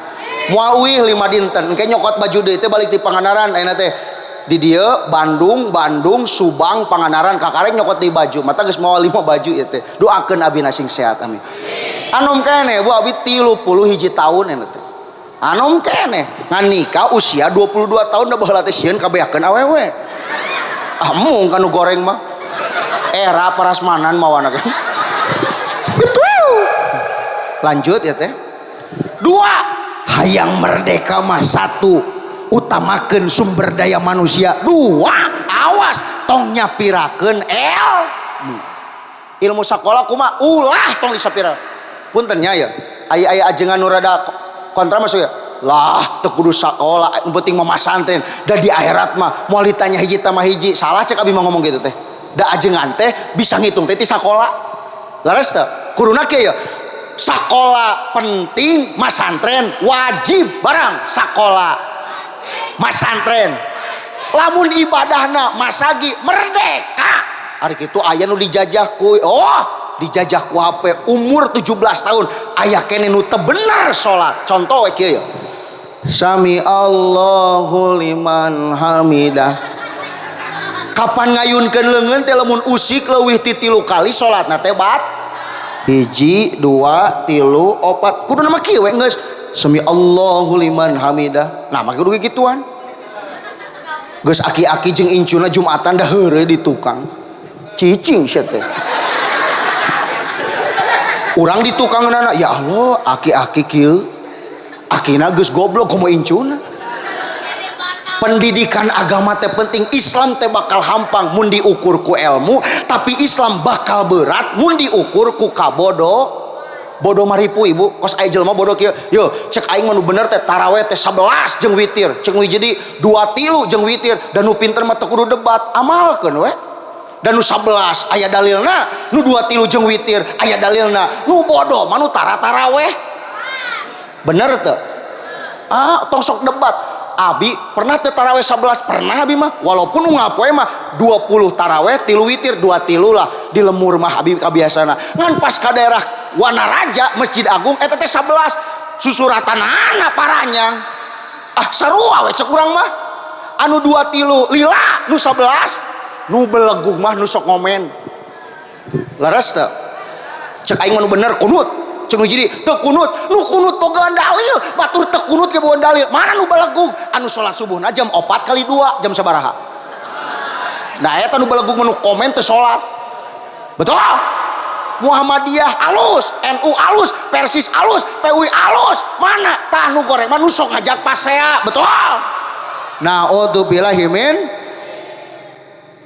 Moal uih 5 dinten, engke nyokot baju deui teh balik di Pangandaran ayeuna teh. Di dieu Bandung, Bandung, Subang, Pangandaran kakarek nyokot di baju, mata geus mawa 5 baju ieu teh. Doakeun abina sing sehat amin. Anom keneh bu abi 31 tahun enak teh. Anom keneh ngan nikah usia 22 tahun da baheula teh sieun kabeakeun awewe. Ah mung kanu goreng mah. Era parasmanan mawana ge. Lanjut ya teh. 2, hayang merdeka mah 1, utamakeun sumber daya manusia. 2, awas tong nyapirakeun ilmu. Ilmu sakola kumaha ulah tong disapira. Punten nya ya, aya-aya ajengan nu rada kontra masuk ya. Lah teu kudu sakola, nu penting mah masantren. Da di akhirat mah moal ditanya hiji tambah hiji. Salah cek abi mah ngomong gitu teh. Da ajengan teh bisa ngitung teh ti sakola. Leres teu? Kuduna kieu ya. Sakola penting, masantren wajib barang sakola. Masantren. Lamun ibadahna masagi merdeka. Ari kitu aya nu dijajah ku oh dijajah ku HP umur 17 tahun aya kene nu teu bener salat. Contoh we kieu ya. Sami Allahu liman hamidah. Kapan ngayunkeun leungeun teh lamun usik leuwih ti 3 kali salatna teh bat. 1 2 3 4 kudu mah kieu we geus. Sami Allahu liman hamidah. Nah mah kudu kituan. Geus aki-aki jeung incuna Jumatan dah heureuy di tukang. Cicing sia teh. Urang di tukanganana ya Allah aki-aki kieu akina geus goblok komo incuna. Pendidikan agama teh penting, Islam teh bakal hampang mun diukur ku ilmu, tapi Islam bakal berat mun diukur ku kabodo. Bodoh maripu ibu, kos aya jelema bodoh kieu. Yo, cek aing mah nu bener teh taraweh teh 11 jeung witir, cek nu jadi 2 3 jeung witir, dan nu pinter mah teu kudu debat, amalkeun we. Dan nu 11 aya dalilna, nu 2 tilu jeung witir aya dalilna, nu bodoh mah nu tara taraweh. Bener teu? Ah, tong sok debat. Abi pernah teu taraweh 11? Pernah abi mah. Walaupun nu ngapoe mah 20 taraweh 3 witir, 2 tilu lah di lemur mah abi kabiasana. Ngan pas ka daerah Wanaraja Masjid Agung eta teh 11 susuratanana paranyang. Ah sarua we cek urang mah. Anu 2 tilu lila, nu 11 nu belegug mah nu sok ngomen. Leres teu? Cek aing mah nu bener kunut. Cek nu jadi teu kunut, nu kunut bogaan dalil, batur teu kunut ge bogaan dalil. Mana nu belegug? Anu salat subuhna jam 4 kali 2 jam sabaraha? Nah eta nu belegug mah nu komen teu salat. Betul? Muhammadiyah alus, NU alus, Persis alus, PUI alus. Mana tah nu goreng mah nu sok ngajak pasea, betul? Naudzubillahi min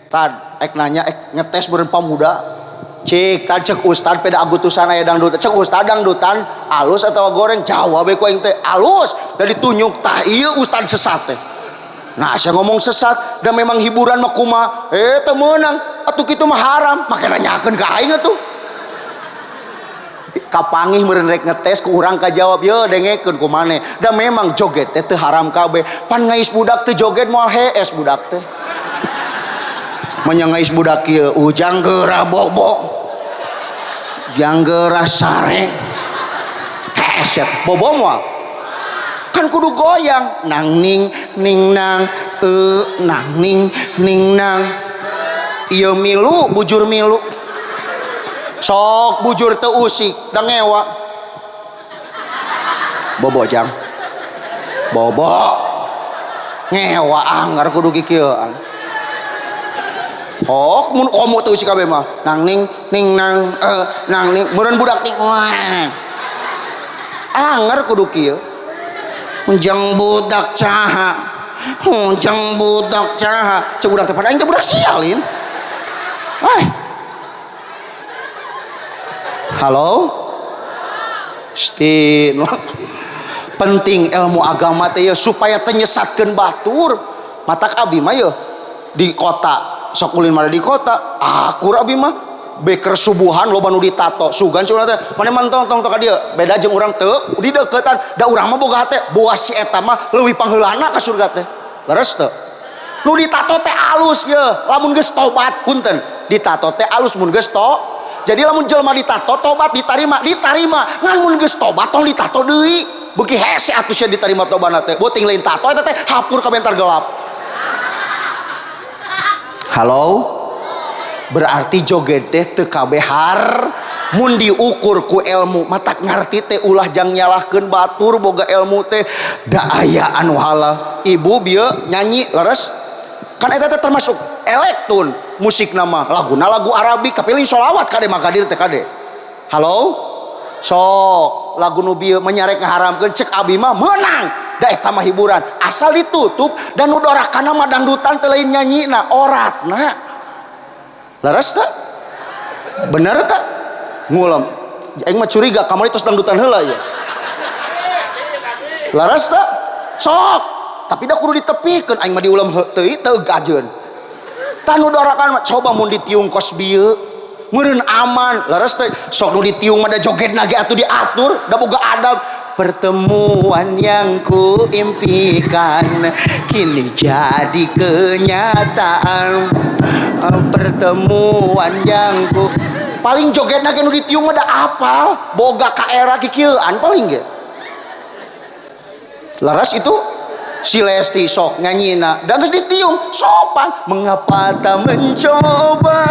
tad ek nanya ek ngetes beureun pamuda. Cik tad cek ustad peda agutusan aya dangdut. Cek ustad dangdutan alus atawa goreng? Jawab we ku aing teh alus. Da ditunyuk tah ieu ustad sesat teh. Nah saya ngomong sesat dan memang hiburan mah kumaha? Teu meunang. Atuh kitu mah haram. Make nanyakeun ka aing atuh. Kapangih meureun rek ngetes ku urang kajawab ye dengekeun ku maneh. Da memang joget teh teu haram kabeh. Pan ngais budak teu joget moal hees budak teh. Manya ngais budak kieu ujang geurah bobo. Jang geurah sare. Hees bobo moal. Kan kudu goyang nang ning ning nang nang ning ning nang. Ieu milu bujur milu. Sok bujur teu usik da ngewa. Bobo jang. Bobo. Ngewa anggar kudu kikieuan. Hok mun komo teu usik kabeh mah. Nang ning ning nang nang ning meureun budak ning. Anggar kudu kieu. Jang budak caha. Jang budak caha. Cek budak teh pada aing teh budak sialin. Ah. Halo? Stin. Penting ilmu agama teh ya supaya teu nyesatkeun batur. Matak abi mah ye di kota, sok ulin mah di kota, akur abi mah beker subuhan loba nu ditato. Sugan cenah teh, maneh mah tong tong ka dieu, beda jeung urang teu di deuketan, da urang mah boga hate, boa si eta mah leuwih pangheulana ka surga teh. Leres teu? Nu ditato teh alus ye, lamun geus tobat punten, ditato teh alus mun geus to. Jadi lamun jelema ditato tobat ditarima, ditarima. Ngan mun geus tobat tong ditato deui. Beuki hese atuh sia ditarima tobatna teh. Beuting lain tato eta teh hapur ka bentar gelap. Halo? Berarti joget teh teu kabeh har mun diukur ku ilmu. Matak ngarti teh ulah jang nyalahkeun batur boga ilmu teh da aya anu halal. Ibu bieu nyanyi leres? Kan eta teh termasuk elektun musik nama laguna lagu Arabik tapi lain sholawat kade makadir teh kade. Halo? Sok lagu nu bieu menyarek ngaharamkeun cek abi mah meunang da eta mah hiburan asal ditutup dan nu dorakana mah dangdutan teh lain nyanyina oratna. Leres teh? Bener teh? Ngulem. Aing mah curiga kamari tos dangdutan heula ieu. Leres teh? Sok tapi dah kudu ditepikeun aing mah diulem teuing teu gajeun. Tah nu dorakan mah coba mun ditiung kos bieu meureun aman leres teh. Sok nu ditiung mah da jogetna ge atuh diatur da boga adab. Pertemuan yang ku impikan kini jadi kenyataan. Pertemuan yang ku paling jogetna ge nu ditiung mah da apal boga ka era kikieuan paling ge. Leres itu si Lesti sok nyanyina dan geus ditiung sopan. Mengapa tak mencoba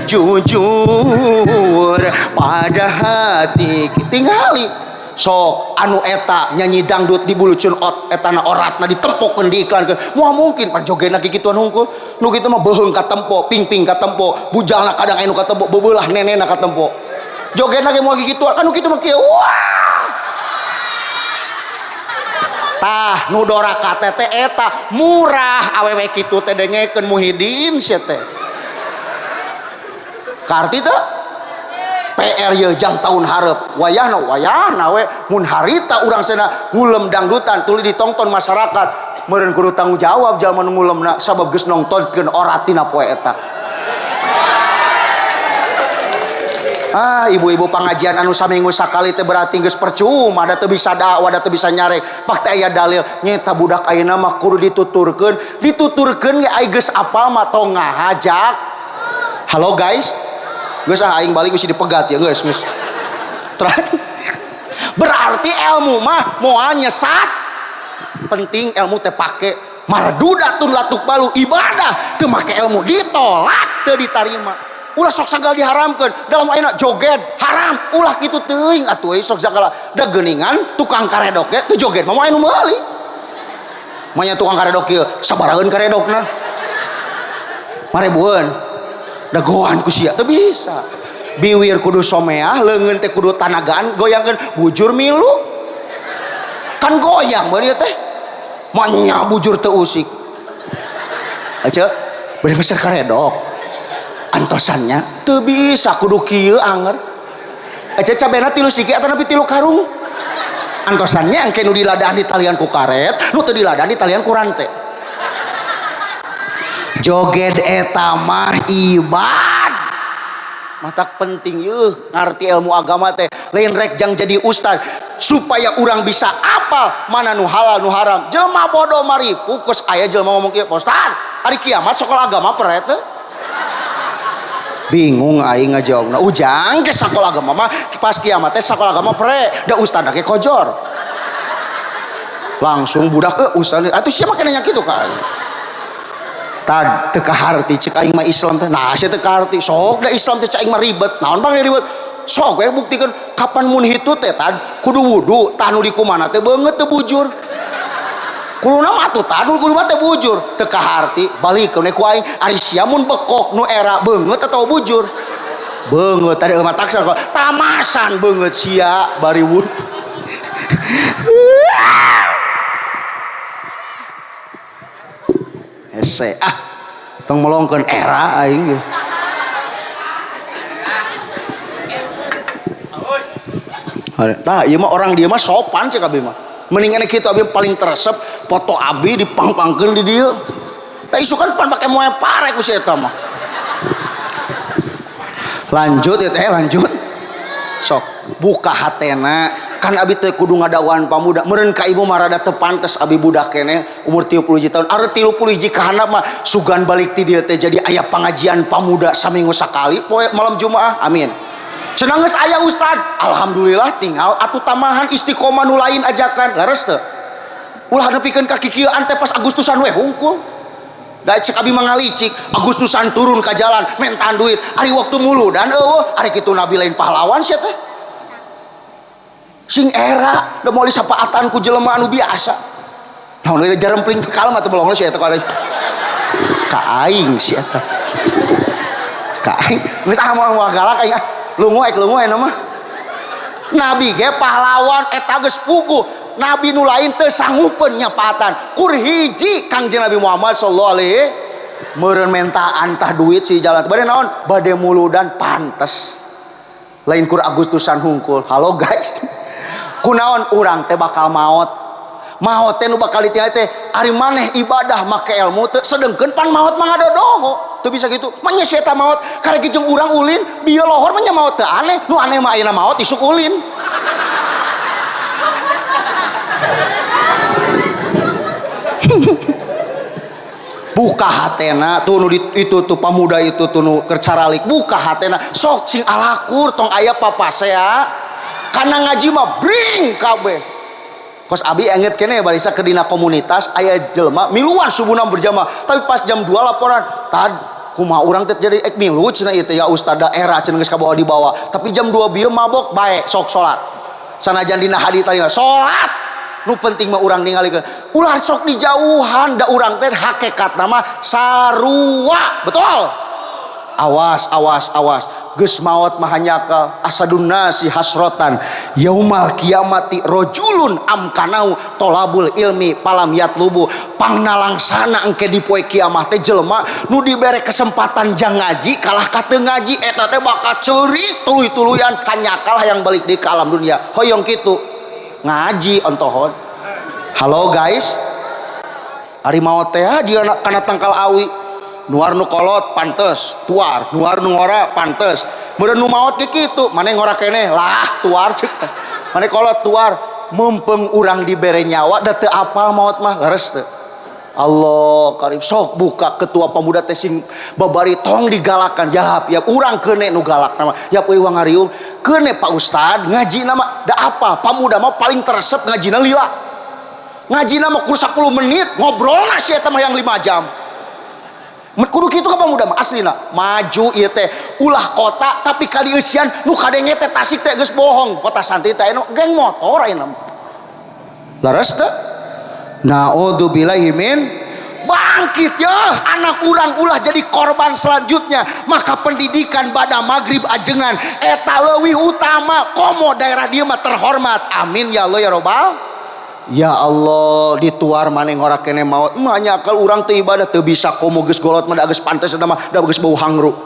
jujur pada hati tingali. Sok anu eta nyanyi dangdut di bulucun ot etana oratna ditempokeun diiklankeun moal mungkin pan jogena kikituan hungkul. Nu kitu mah beuheung katempo, pingping katempo, bujalna kadang anu katempo, beubelah nenena katempo. Jogena ge moal kikituan kan nu kitu mah kieu. Wah. Tah nu doraka teh eta murah awewe kitu teh dengekeun Muhyiddin sia teh. Karti teh PR ye jang tahun hareup wayahna wayahna we mun harita urang sena ngulem dangdutan tuluy ditongton masyarakat. Meureun kudu tanggung jawab jalma nu ngulemna sabab geus nongtonkeun oratina poe eta. Ah, ibu-ibu pengajian anu saminggu sakali teh berarti geus percuma, da teu bisa dakwah, da teu bisa nyarek. Pak teh aya dalil nyeta budak ayeuna mah kudu dituturkeun, dituturkeun ge ai geus apal mah tong ngahajak. Halo guys. Geus ah aing balik bisi dipegat ya geus geus. Berarti ilmu mah moal nyesat. Penting ilmu teh pake. Mardudatun latuk balu ibadah teu make ilmu ditolak teu ditarima. Ulah sok sagala diharamkeun dalam ayeuna joget haram ulah kitu teuing atuh euy sok sagala da geuningan tukang karedok ge teu joget mah anu meuli. Manya tukang karedok ieu sabaraheun karedokna marebueun dagoan ku sia teu bisa. Biwir kudu someah leungeun teh kudu tanagaan goyangkeun bujur milu kan goyang beun ieu teh manya bujur teu usik aja bari meser karedok antosannya teu bisa kudu kieu anger aja cabena 3 siki atanapi 3 karung antosannya engke nu diladaan di talian ku karet nu teu diladaan di talian ku rante. Joget eta mah ibad matak penting yeuh ngarti ilmu agama teh lain rek jang jadi ustad supaya urang bisa apal mana nu halal nu haram. Jelema bodoh mari pukus aya jelema ngomong kieu, "Pak Ustad, ari kiamat sekolah agama peret teu?" Bingung aing ngajawabna. Ujang ke sekolah agama mah pas kiamat teh sekolah agama pre da ustad ge kojor. Langsung budak ustad atuh sia mah nanya kitu ka aing. Tad teu kaharti cek aing mah Islam teh. Nah sia teu kaharti sok da Islam teh cek aing mah ribet. Naon bang ribet? Sok we buktikeun kapan mun hitu teh tad kudu wudu tah nu dikumana teh beungeut teu bujur. Kuduna mah atuh tad kudu mah teh bujur. Teu kaharti balikeun we ku aing ari sia mun bekok nu era beungeut atawa bujur. Beungeut tadi mah taksa kok tamasan beungeut sia bari wudu. Hese ah tong melongkeun era aing geus. Tah ieu mah orang dieu mah sopan cek abi mah. Mendingan kitu abi paling teresep foto abi dipangpangkeun di dieu. Da isukan pan pake moe pare ku si eta mah. Lanjut ya teh lanjut. Sok buka hatena kan abi teh kudu ngadawan pamuda meureun ka ibu mah rada teu pantes abi budak keneh umur 31 tahun ari 31 ka handap mah sugan balik ti dieu teh jadi aya pangajian pamuda saminggu sakali poe malam Jumaah amin. Cenah geus aya ustad alhamdulillah tinggal atuh tambahan istiqomah nu lain ajakan leres teu ulah nepikeun ka kikieuan teh pas Agustusan we hungkul da cek abi mah ngalicik Agustusan turun ka jalan mentan duit ari waktu muludan eueuh ari kitu nabi lain pahlawan sia teh sing era da moal disapaatan ku jelema anu biasa naon we jarempling kalem atuh bolongna sia eta ka aing sia eta ka aing geus ah moal galak aing ah lungu ek lungu ayeuna mah nabi ge pahlawan eta geus puguh nabi nu lain teu sanggupeun nyapaatan kur hiji Kangjeng Nabi Muhammad sallallahu alaihi meureun mentaan tah duit si jalan bade naon bade muludan pantes lain kur Agustusan hungkul. Halo guys kunaon urang teh bakal maot maot teh nu bakal ditinggal teh ari maneh ibadah make ilmu teu sedengkeun pan maot mah ngadodoho teu bisa kitu mah nya si eta maot karek jeung urang ulin bieu lohor mah nya maot teu aneh nu aneh mah ayeuna maot isuk ulin. Buka hatena tuh nu itu tuh pamuda itu tuh nu keur caralik buka hatena sok sing alakur tong aya papasea kana ngaji mah bring kabeh kos abi enget kene barisa ke dina komunitas aya jelema miluan subuhna berjamaah tapi pas jam 2 laporan tad kumaha urang teh jadi ek milu cenah ieu teh ya ustad daerah cenah geus kabawa dibawa tapi jam 2 bieu mabok bae sok salat sanajan dina hadis tadi mah salat nu penting mah urang ningalikeun ulah sok dijauhan da urang teh hakikatna mah sarua betul awas awas awas geus maot mah hanjakal asadun nasi hasrotan yaumal kiamati rajulun amkanau tolabul ilmi palam yatlubu pangnalangsana engke di poe kiamah teh jelema nu dibere kesempatan jang ngaji kalah ka teu ngaji eta teh bakal ceurik tuluy-tuluyan hanjakal hayang balik deui ka alam dunia hoyong kitu ngaji ontohon. Halo guys. Ari maot teh jiga kana tangkal awi. Nuar nu kolot pantes, tuar, nuar nu ngora pantes. Meureun nu maot ge kitu, maneh ngora keneh lah tuar ceuk. Maneh kolot tuar, meumpeng urang dibere nyawa da teu apal maot mah leres teu. Allah karim sok buka ketua pemuda teh sing babari tong digalakan yap yap urang keune nu galak nama yap euy wangariung keune Pak Ustad ngajina mah da apa pemuda mah paling teresep ngajina lila ngajina mah kur 10 menit ngobrolna si eta mah yang 5 jam kudu kitu ka pemuda mah aslina maju ieu teh ulah kota tapi kali eusian nu kadenge teh Tasik teh geus bohong kota santri teh anu geng motor ayeuna leres teh. Naudzubillahi min bangkit ya anak urang ulah jadi korban selanjutnya. Maka pendidikan pada maghrib ajengan eta leuwih utama komo daerah dieu mah terhormat. Amin ya Allah ya robbal ya Allah. Dituar maneh ngora kene maot mah nyakal urang teu ibadah teu bisa komo geus golot mah da geus pantes eta mah da geus bau hangru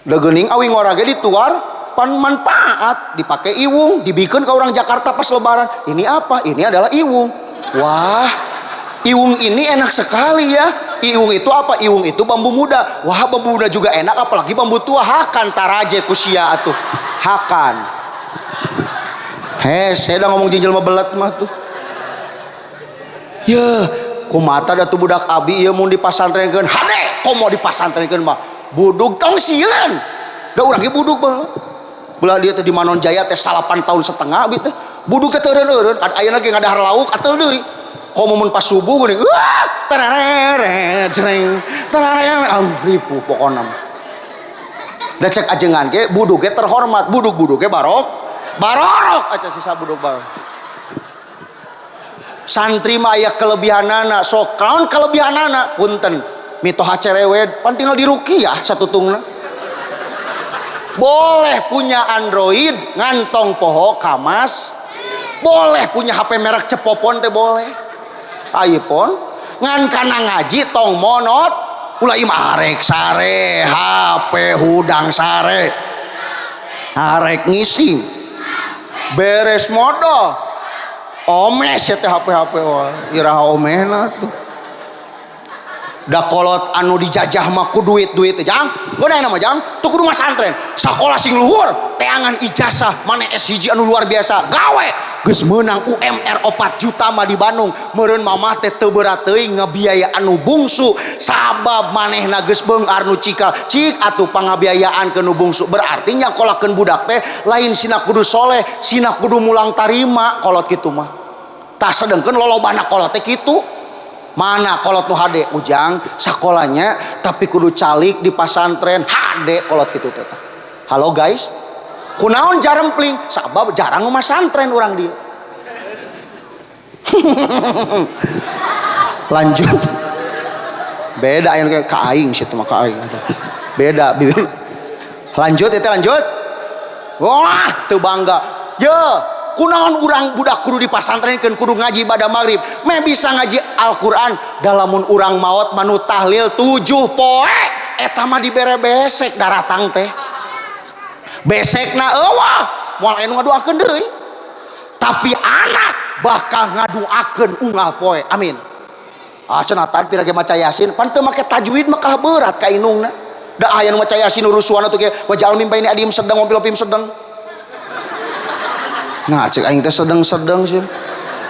da geuning awi ngora ge dituar pan manfaat dipakai iwung dibikeun ke orang Jakarta pas lebaran. Ini apa? Ini adalah iwung. Wah, iwung ini enak sekali ya. Iwung itu apa? Iwung itu bambu muda. Wah, bambu muda juga enak apalagi bambu tua. Hakan taraje kusia atuh. Hakan. Heh, saya dah ngomong jinjil mah belet mah tuh. Yeuh, kumata da tuh budak abi ieu mun dipasantrenkeun. Hade, komo dipasantrenkeun mah. Budug tong sieun. Da urang ge budug mah. Belah dia teh di Manon Jaya teh 8 tahun setengah abi teh budug teh teureun-eureun ayeuna ge ngadahar lauk atuh deui komo mun pas subuh geuning wah tererere jreng tererere ah ripuh pokona mah da cek ajengan ge budug ge terhormat budug-budug ge barok barorok aja sisa budug barok santri mah aya kelebihanana sok kaon kelebihanana punten mitoha cerewet pan tinggal diruqyah satutungna. Boleh punya Android ngantong poho kamas, boleh punya HP merek cepopon teh boleh, iPhone ngan kana ngaji tong monot ulah imah arek sare HP hudang sare arek ngising beres modal omes ya teh HP HP wah iraha omehna tuh. Da kolot anu dijajah mah ku duit-duit jang, geuna mah jang, tuh kudu masantren, sakola sing luhur, teangan ijazah maneh S1 anu luar biasa, gawe geus meunang UMR 4 juta mah di Bandung, meureun mamah teh teu berat teuing ngabiaya anu bungsu, sabab manehna geus beunghar nu cikal, cik atuh pangabiayaan ke nu bungsu, berarti nyakolakeun budak teh lain sina kudu soleh, sina kudu mulang tarima kolot kitu mah. Tah sedengkeun lolobana kolot teh kitu. Mana kolot nu hade ujang sakolanya tapi kudu calik di pasantren hade kolot kitu teh. Halo guys, kunaon jarempling sabab jarang masantren urang dieu. Lanjut. Beda aya ka aing situ mah ka aing. Beda. Lanjut eta lanjut. Wah, teu bangga. Ye, kunaon urang budak kudu dipasantrenkeun kudu ngaji pada maghrib meh bisa ngaji Al-Qur'an dalamun urang maot manu tahlil 7 poe eta mah dibere besek daratang teh besekna eueuh moal anu ngaduakeun deui tapi anak bakal ngaduakeun unggal poe amin. Ah cenah tan pira ge maca Yasin pan teu make tajwid mah kalah berat ka indungna da aya nu maca Yasin rusuhan atuh ge wajal mim baini adim sedang mobil pim sedang. Nah cek aing teh sedeng-sedeng sih.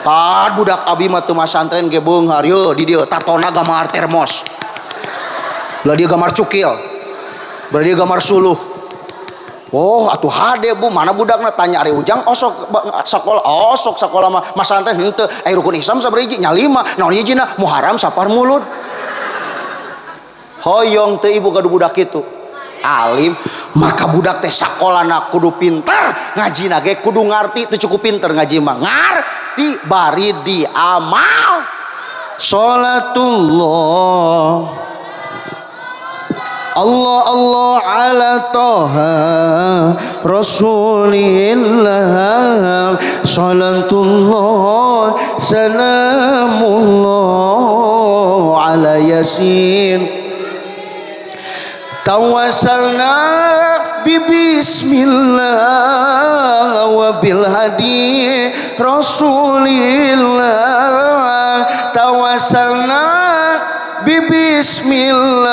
Tad budak abi mah teu masantren ge beunghar yeuh di dieu tatona gambar termos. Belah dia gambar cukil. Belah dia gambar suluh. Oh atuh hade bu mana budakna tanya ari ujang osok sakola osok sakola mah masantren henteu ai rukun Islam sabaraha hiji nya 5 naon hijina Muharram Safar Mulud. Hoyong teu ibu gaduh budak kitu. Alim maka budak teh sakolana kudu pinter ngajina ge kudu ngarti teu cukup pinter ngaji mah ngarti bari diamal. Salatullah Allah Allah ala Toha Rasulillah salatullah salamullah ala Yasin tawasalna bi bismillah wa bil hadi Rasulillah tawassalna bi bismillah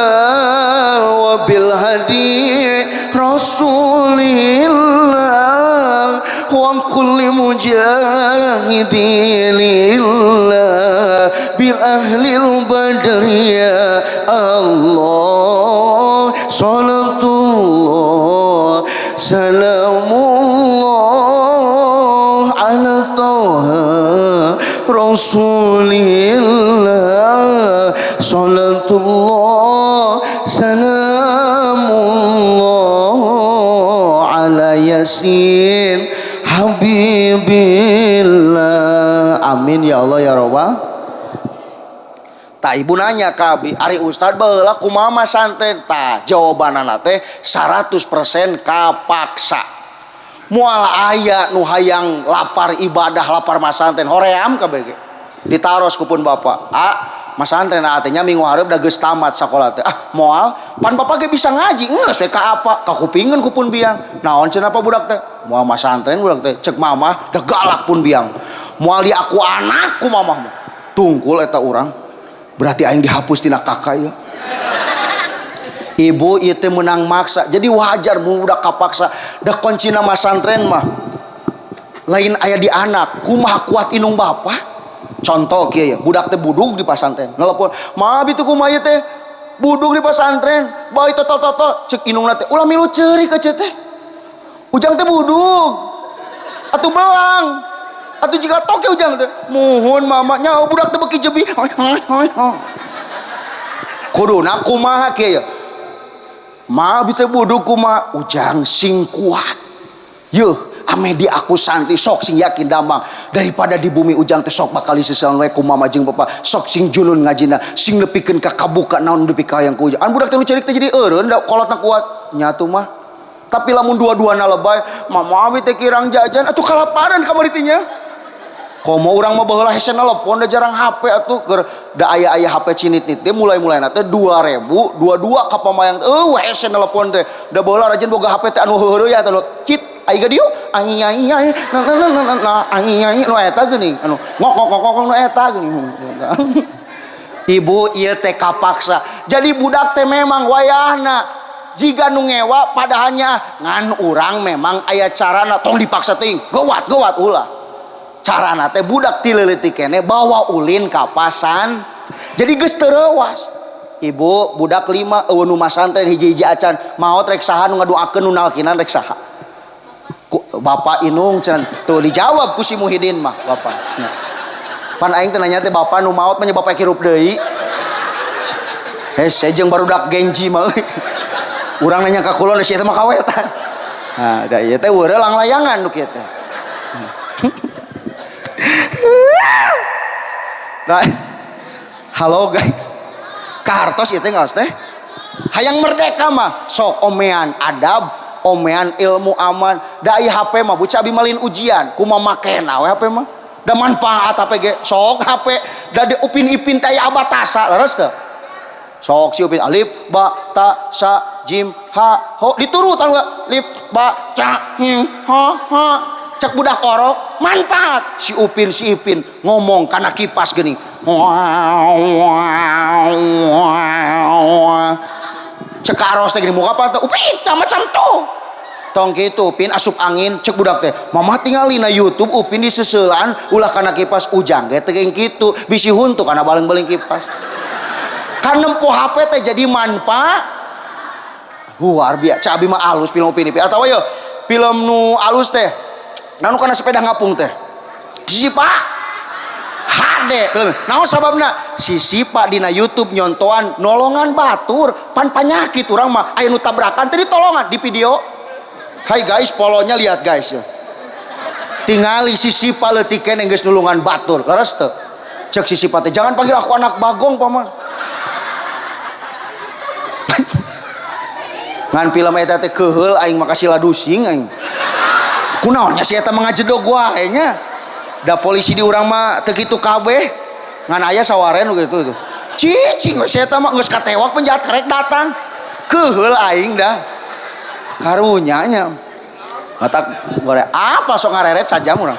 wa bil hadi Rasulillah wa kulli mujahidin lillah bil ahlil badri ya Allah salatullah salamullah ala toha Rasulillah salatullah salamullah ala yasin habibillah. Amin ya Allah ya Rabbal. Tak ibu nanya ka abi, ari ustad baheula kumaha masanten? Tah jawabanana teh 100% kapaksa. Moal aya nu hayang lapar ibadah lapar masanten hoream kabeh ge. Ditaros ku pun bapak, "Ah, masantren artinya minggu hareup da geus tamat sakola teh." Ah, moal, pan bapak ge bisa ngaji. Geus we ka apa? Kakupingeun ku pun biang. Naon cenah apa budak teh? Moal masantren budak teh. Cek mamah da galak pun biang. Moal di aku anak ku mamah mah. Tungkul eta urang. Berarti aing dihapus tina kakak ya. Ibu ieu teh meunang maksa. Jadi wajar budak kapaksa. Da kuncina masantren mah lain aya di anak, kumaha kuat inung bapak. Contoh kieu ya, budak teh budug di pasantren. Nelpon, "Ma bitu kumaha ieu teh? Budug di pasantren, bae totol-totol." Cek inungna teh, "Ulah milu ceurik ece teh. Ujang teh budug. Atuh belang. Atuh jika toke ujang teh." Muhun mama nya budak teh beuki jebi. Kuduna kumaha kieu ya? Ma bitu budug kumaha? Ujang sing kuat. Yeuh, ame di aku santri sok sing yakin damang daripada di bumi ujang teh sok bakal diseselan we ku mama jeung bapa, sok sing junun ngajina, sing nepikeun ka kabuka naon nepi ka hayang ku ujang. An budak teh nu ceurik teh jadi eureun da kolotna kuat nyatu mah. Tapi lamun dua-duana lebay, mama abi teh kirang jajan atuh kalaparan kamari teh nya. Komo urang mah baheula hese nelpon da jarang HP atuh keur da aya-aya HP cinit-nit teh mulai-mulaina teh 2022 ka pamayang teh eueuh hese nelpon teh. Da baheula rajin boga HP teh anu heuheureui atuh cit ai ga dieu ai ai ai na na na na na ai ai nu eta geuning anu ngok ngok ngok ngok nu eta geuning. Ibu ieu teh kapaksa. Jadi budak teh memang wayahna jiga nu ngewa padahalnya ngan urang memang aya carana tong dipaksa teuing geuwat geuwat ulah. Carana teh budak ti leutik keneh bawa ulin ka pasan. Jadi geus teu reuas. Ibu budak 5 eueuh nu masantren hiji-hiji acan maot rek saha nu ngaduakeun nu nalkinan rek saha. Ku bapak inung cenah tuh dijawab ku si Muhyiddin mah bapak. Nah. Pan aing teh nanya teh bapak nu maot mah nya bapak hirup deui. Hese jeung barudak Genji mah. Urang nanya ka kulon si eta mah kawetan. Nah, da ieu teh weureu langlayangan nu kieu teh. Nah, halo guys. Kahartos ieu teh ngaos teh. Hayang merdeka mah sok omean adab, omean ilmu aman. Da ieu HP mah buca abi malin ujian, kumaha makena we HP mah. Da manfaat HP ge, sok HP da di Upin Ipin teh aya abatasa, leres teu? Sok si Upin alif ba ta sa jim ha ho diturutan we lip ba ca him ha ha. Cek budak orok manfaat si Upin si Ipin ngomong kana kipas geuning. Cek aros teh gini muka apa teh Upin tah macam tuh. Tong kitu Upin asup angin cek budak teh mama tingali na YouTube Upin diseseulaan ulah kana kipas ujang ge teh kitu bisi huntu kana baleng-baleng kipas. Kan nempo HP teh jadi manfaat luar biasa. Cek abi mah alus film Upin Ipin atawa yeuh film nu alus teh nanu kana sepeda ngapung teh si Pak HD naon sababna si Sipa dina YouTube nyontoan nolongan batur pan panyakit urang mah aya nu tabrakan teh ditolongan di video. Hai guys polonya lihat guys ya tingali si Sipa leutik keneh geus nulungan batur leres teu cek si Sipa teh jangan panggil aku anak bagong paman. Ngan film eta teh keuheul aing mah kasih ladusing aing. Kunaon nya si eta mah ngajedog wae nya. Da polisi di urang mah teu kitu kabeh. Ngan aya sawaren nu kitu tuh. Cicing we si eta mah geus katewak penjahat karek datang. Keuheul aing dah. Karunya nya. Matak gore apa sok ngareret sajam urang.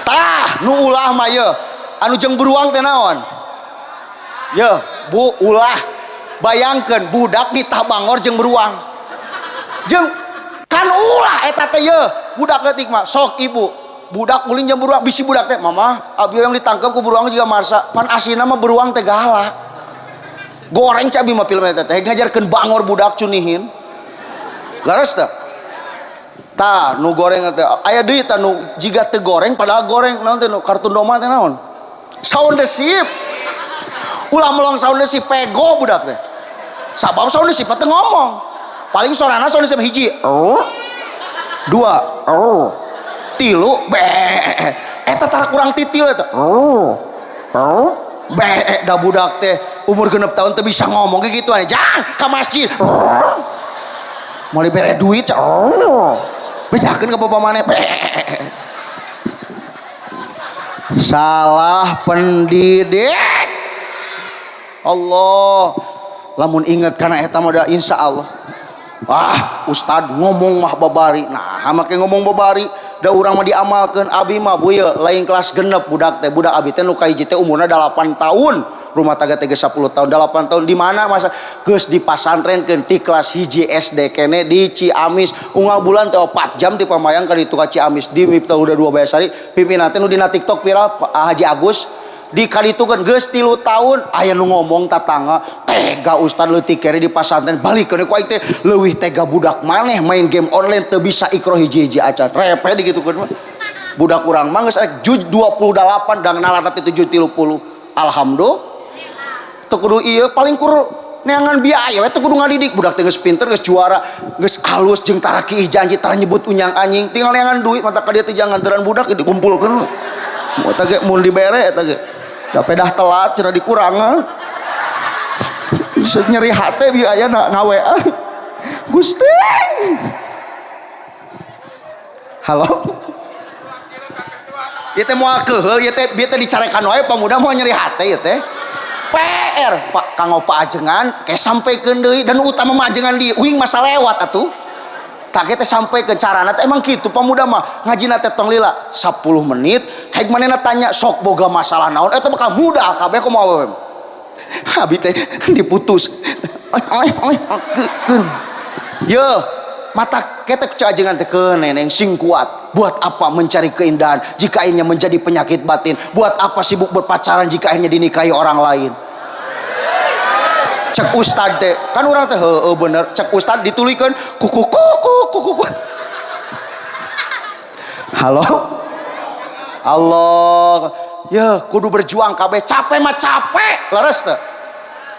Tah nu ulah mah ye anu jeung beruang teh naon? Ye bu ulah bayangkeun budak nitah bangor jeung beruang. Jeung kan ulah eta teh ye budak leutik mah sok ibu budak ulin jeung beruang bisi budak teh mama abi yang ditangkep ku beruang juga marsa pan asina mah beruang teh galak. Goreng cek abi mah film eta teh ngajarkeun bangor budak cunihin. Leres teh? Tah nu goreng teh aya deui tah nu jiga teu goreng padahal goreng naon teh nu kartun doma teh naon? Sound the Ship. Ulah melong Sound the Ship pego budak teh. Sabab Sound the Ship teh ngomong. Paling sorana Sound the Ship hiji. Oh. Dua. Oh. Tilu be. Eta tara kurang titil eta. Oh. Oh. Be da budak teh umur 6 tahun teu bisa ngomong kayak gitu aja. Jang ka masjid. Oh. Mau dibere duit. Oh. Bejakeun ka bapak maneh. Salah pendidik. Allah lamun inget kana eta mah da insyaallah. Ah ustad ngomong mah babari. Nah make ngomong babari da urang mah diamalkeun abi mah bu ye lain kelas genep budak teh budak abi teh nu kahiji teh umurna 8 tahun. Rumah tangga teh geus 10 tahun 8 tahun di mana masa geus dipasantrenkeun ti kelas 1 SD kene di Ciamis unggal bulan teh 4 jam ti Pamayang ka ditu ka Ciamis di Miftah udah 2 Bayasari pimpinan teh nu dina TikTok viral Haji Agus di kaditukeun geus 3 tahun aya nu ngomong tatangga tega ustad leutik kere di pasantren balikeun ku aing teh leuwih tega budak maneh main game online teu bisa ikro hiji-hiji acan repeh digitukeun mah budak urang mah geus rek juj 28 dang nalarna teh 730 alhamdulillah teu kudu ieu paling kur neangan biaya we teu kudu ngadidik budak teh geus pinter geus juara geus alus jeung taraki janji tara nyebut unyang anjing tinggal neangan duit mata ka dieu teh jangan teran budak dikumpulkeun eta ge mun dibere eta ge da pedah telat cenah dikurangan nyeri hate biaya na ngawe Gusti halo ieu teh moal keuheul ieu teh bieu teh dicarekan wae pamuda moal nyeri hate ieu teh PR Pak kanggo paajengan ke sampaikan deui dan utama maajengan di uing masa lewat atuh tak teh sampaikan carana teh emang kitu pamuda mah ngajina teh tong lila 10 menit hek manehna tanya sok boga masalah naon eta bakal mudah kabeh kumaha we abi teh diputus ye mata ketek cajengan teh neneng sing kuat. Buat apa mencari keindahan jika akhirnya menjadi penyakit batin? Buat apa sibuk berpacaran jika akhirnya dinikahi orang lain? Cek ustad teh, kan orang teh heueuh bener. Cek ustad ditulikeun kuku kuku kuku. Halo? Allah, ya kudu berjuang kabeh, capek mah capek, leres teh.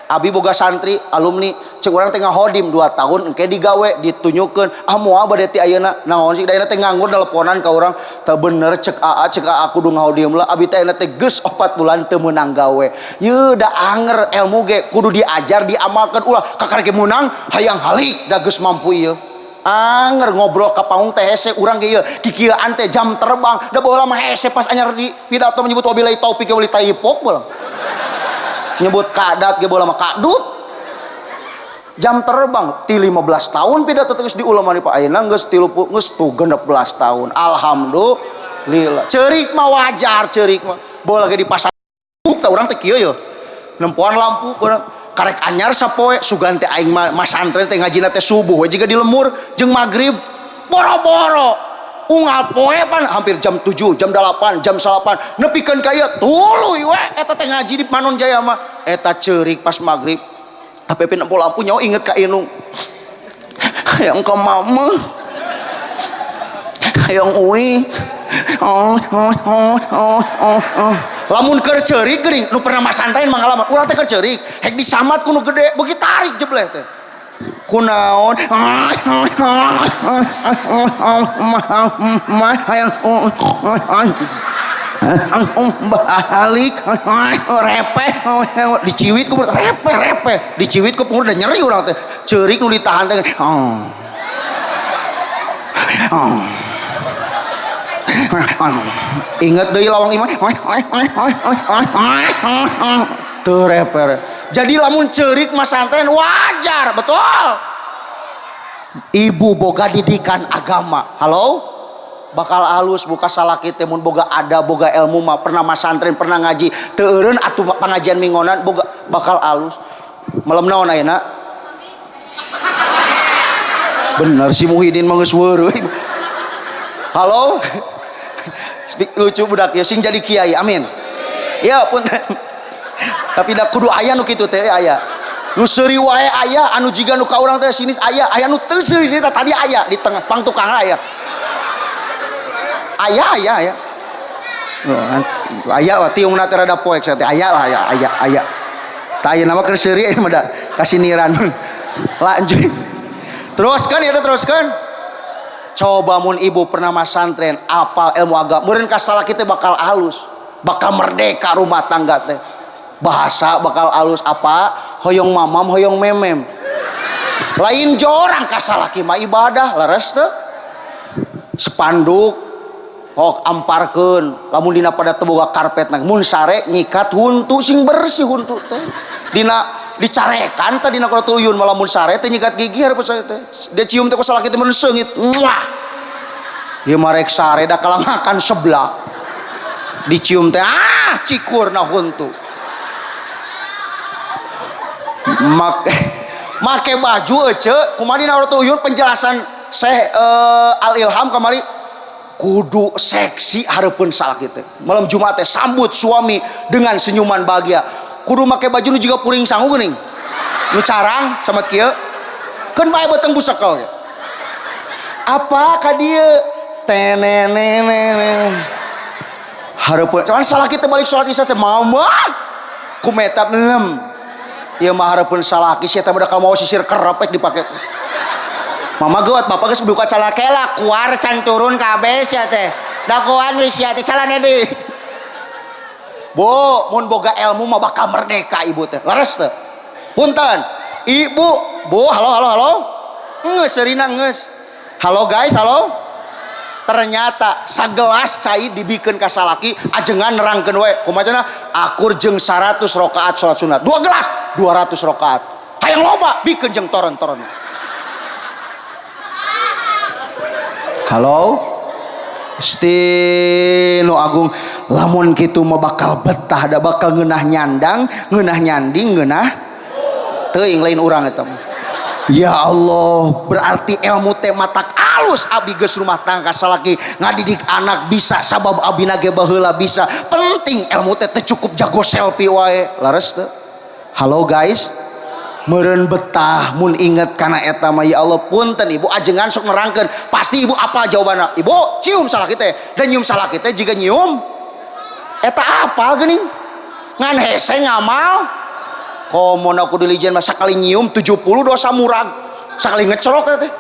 Abi boga santri alumni cek urang teh ngahodim 2 tahun engke digawe ditunyukeun ah moal bade ti ayeuna naon sih da ayeuna teh nganggur teleponan ka urang teu bener cek aa kudu ngahodim lah abi teh ayeuna teh geus 4 bulan teu meunang gawe yeuh da anger ilmu ge kudu diajar diamalkeun ulah kakarek ge meunang hayang halik da geus mampu ieu anger ngobrol ka panggung teh hese urang ge ieu kikieuan teh jam terbang da baheula mah hese pas anyar di pidato menyebut wabillahi taufik wa taifok baheula nyebut kadat ge bola mah kadut jam terbang ti 15 tahun pidato geus diulama di Pak ayeuna geus 30 geus tuh 16 tahun alhamdulillah ceurik mah wajar ceurik mah bola ge dipasang tah urang teh kieu ye nempoan lampu karek anyar sapoe sugan teh aing mah masantren teh ngajina teh subuh we jiga di lemur jeung magrib boro-boro unggal poe pan hampir jam 7, jam 8, jam 9 nepikeun ka ieu tuluy we eta teh ngaji di Manon Jaya mah eta ceurik pas magrib apepe nempo lampu nyawa inget ka inung hayang ka mama hayang uwi oh oh oh oh oh oh lamun keur ceurik geuning nu pernah masantren mangalaman urang teh keur ceurik hek disamat ku nu gede beuki tarik jebleh teh kunaon balik repeh diciwit ku repeh repeh diciwit ku udah nyeri urang teh ceurik nu ditahan teh inget deui lawang imah teu repeh. Jadi lamun ceurik masantren wajar betul. Ibu boga didikan agama. Halo? Bakal alus buka salaki teh mun boga ada boga ilmu mah pernah masantren pernah ngaji teu eureun atuh pangajian minggonan boga bakal alus. Malam naon ayeuna? Bener si Muhyiddin mah geus weureuh. Halo? Lucu budak ya sing jadi kiai amin. Ya punten. Tapi da kudu aya nu kitu teh aya. Nu seuri wae aya anu jiga nu ka urang teh sinis aya, aya nu teu seuri tadi aya di tengah pang tukang aya. Aya aya aya. Aya wah tiungna teh rada poek teh aya lah aya aya aya. Tah ayeuna mah keur seuri mah da kasiniran. Lanjut. Teruskan ya teruskan. Coba mun ibu pernah masantren apal ilmu agama meureun ka salaki teh bakal alus, bakal merdeka rumah tangga teh. Bahasa bakal alus apa? Hoyong mamam hoyong memem. Lain jorang ka salaki mah ibadah leres teu? Spanduk ok amparkeun lamun dina pada teu boga karpet mun sare nyikat huntu sing bersih huntu teh. Dina dicarekan tadi dina kana tuyun malah mun sare teh nyikat gigi hareup saya teh. Dia cium teh ku salaki teh mun seungit. Muah. Ieu mah rek sare da kalangakan sebelah. Dicium teh ah cikurna huntu. Make baju ece kumaha dina tuyun penjelasan Syekh Al Ilham kamari kudu seksi hareupeun salaki teh. Malam Jumat teh sambut suami dengan senyuman bahagia. Kudu make baju nu jiga puring sangu geuning. Nu carang samat kieu. Keun bae beuteung busekel ge. Apa ka dieu? Tenenenene. Hareupeun cuman salaki teh balik salat isya teh mama ku metap nem. Ieu mah hareupeun salaki sia teh bakal mau sisir kerep dipake. Mama geuat bapak geus buka calakela kuar can turun kabeh sia teh. Dagoan we sia teh calana deui. Bu, mun boga ilmu mah bakal merdeka ibu teh. Leres teh. Punten. Ibu, Bu, halo halo halo. Geus serina geus. Halo guys, halo. Ternyata sagelas cai dibikeun ka salaki ajengan nerangkeun we. Kumaha cenah? Akur jeung 100 rakaat salat sunat. 2 gelas 200 rakaat. Hayang loba bikeun jeung toron-toron. Halo. Gusti nu agung lamun kitu mah bakal betah da bakal ngeunah nyandang, ngeunah nyanding, ngeunah teuing lain urang eta mah. Ya Allah, berarti ilmu teh matak alus abi geus rumah tangga salaki ngadidik anak bisa sabab abina ge baheula bisa. Penting ilmu teh teu cukup jago selfie wae. Leres teu? Halo guys. Meureun betah mun inget kana eta mah ya Allah punten ibu ajengan sok nerangkeun pasti ibu apa jawabanna ibu cium salaki teh dan nyium salaki teh jiga nyium eta apal geuning ngan hese ngamal komo ku dilijen mah sakali nyium 70 dosa murag sakali ngecerok eta teh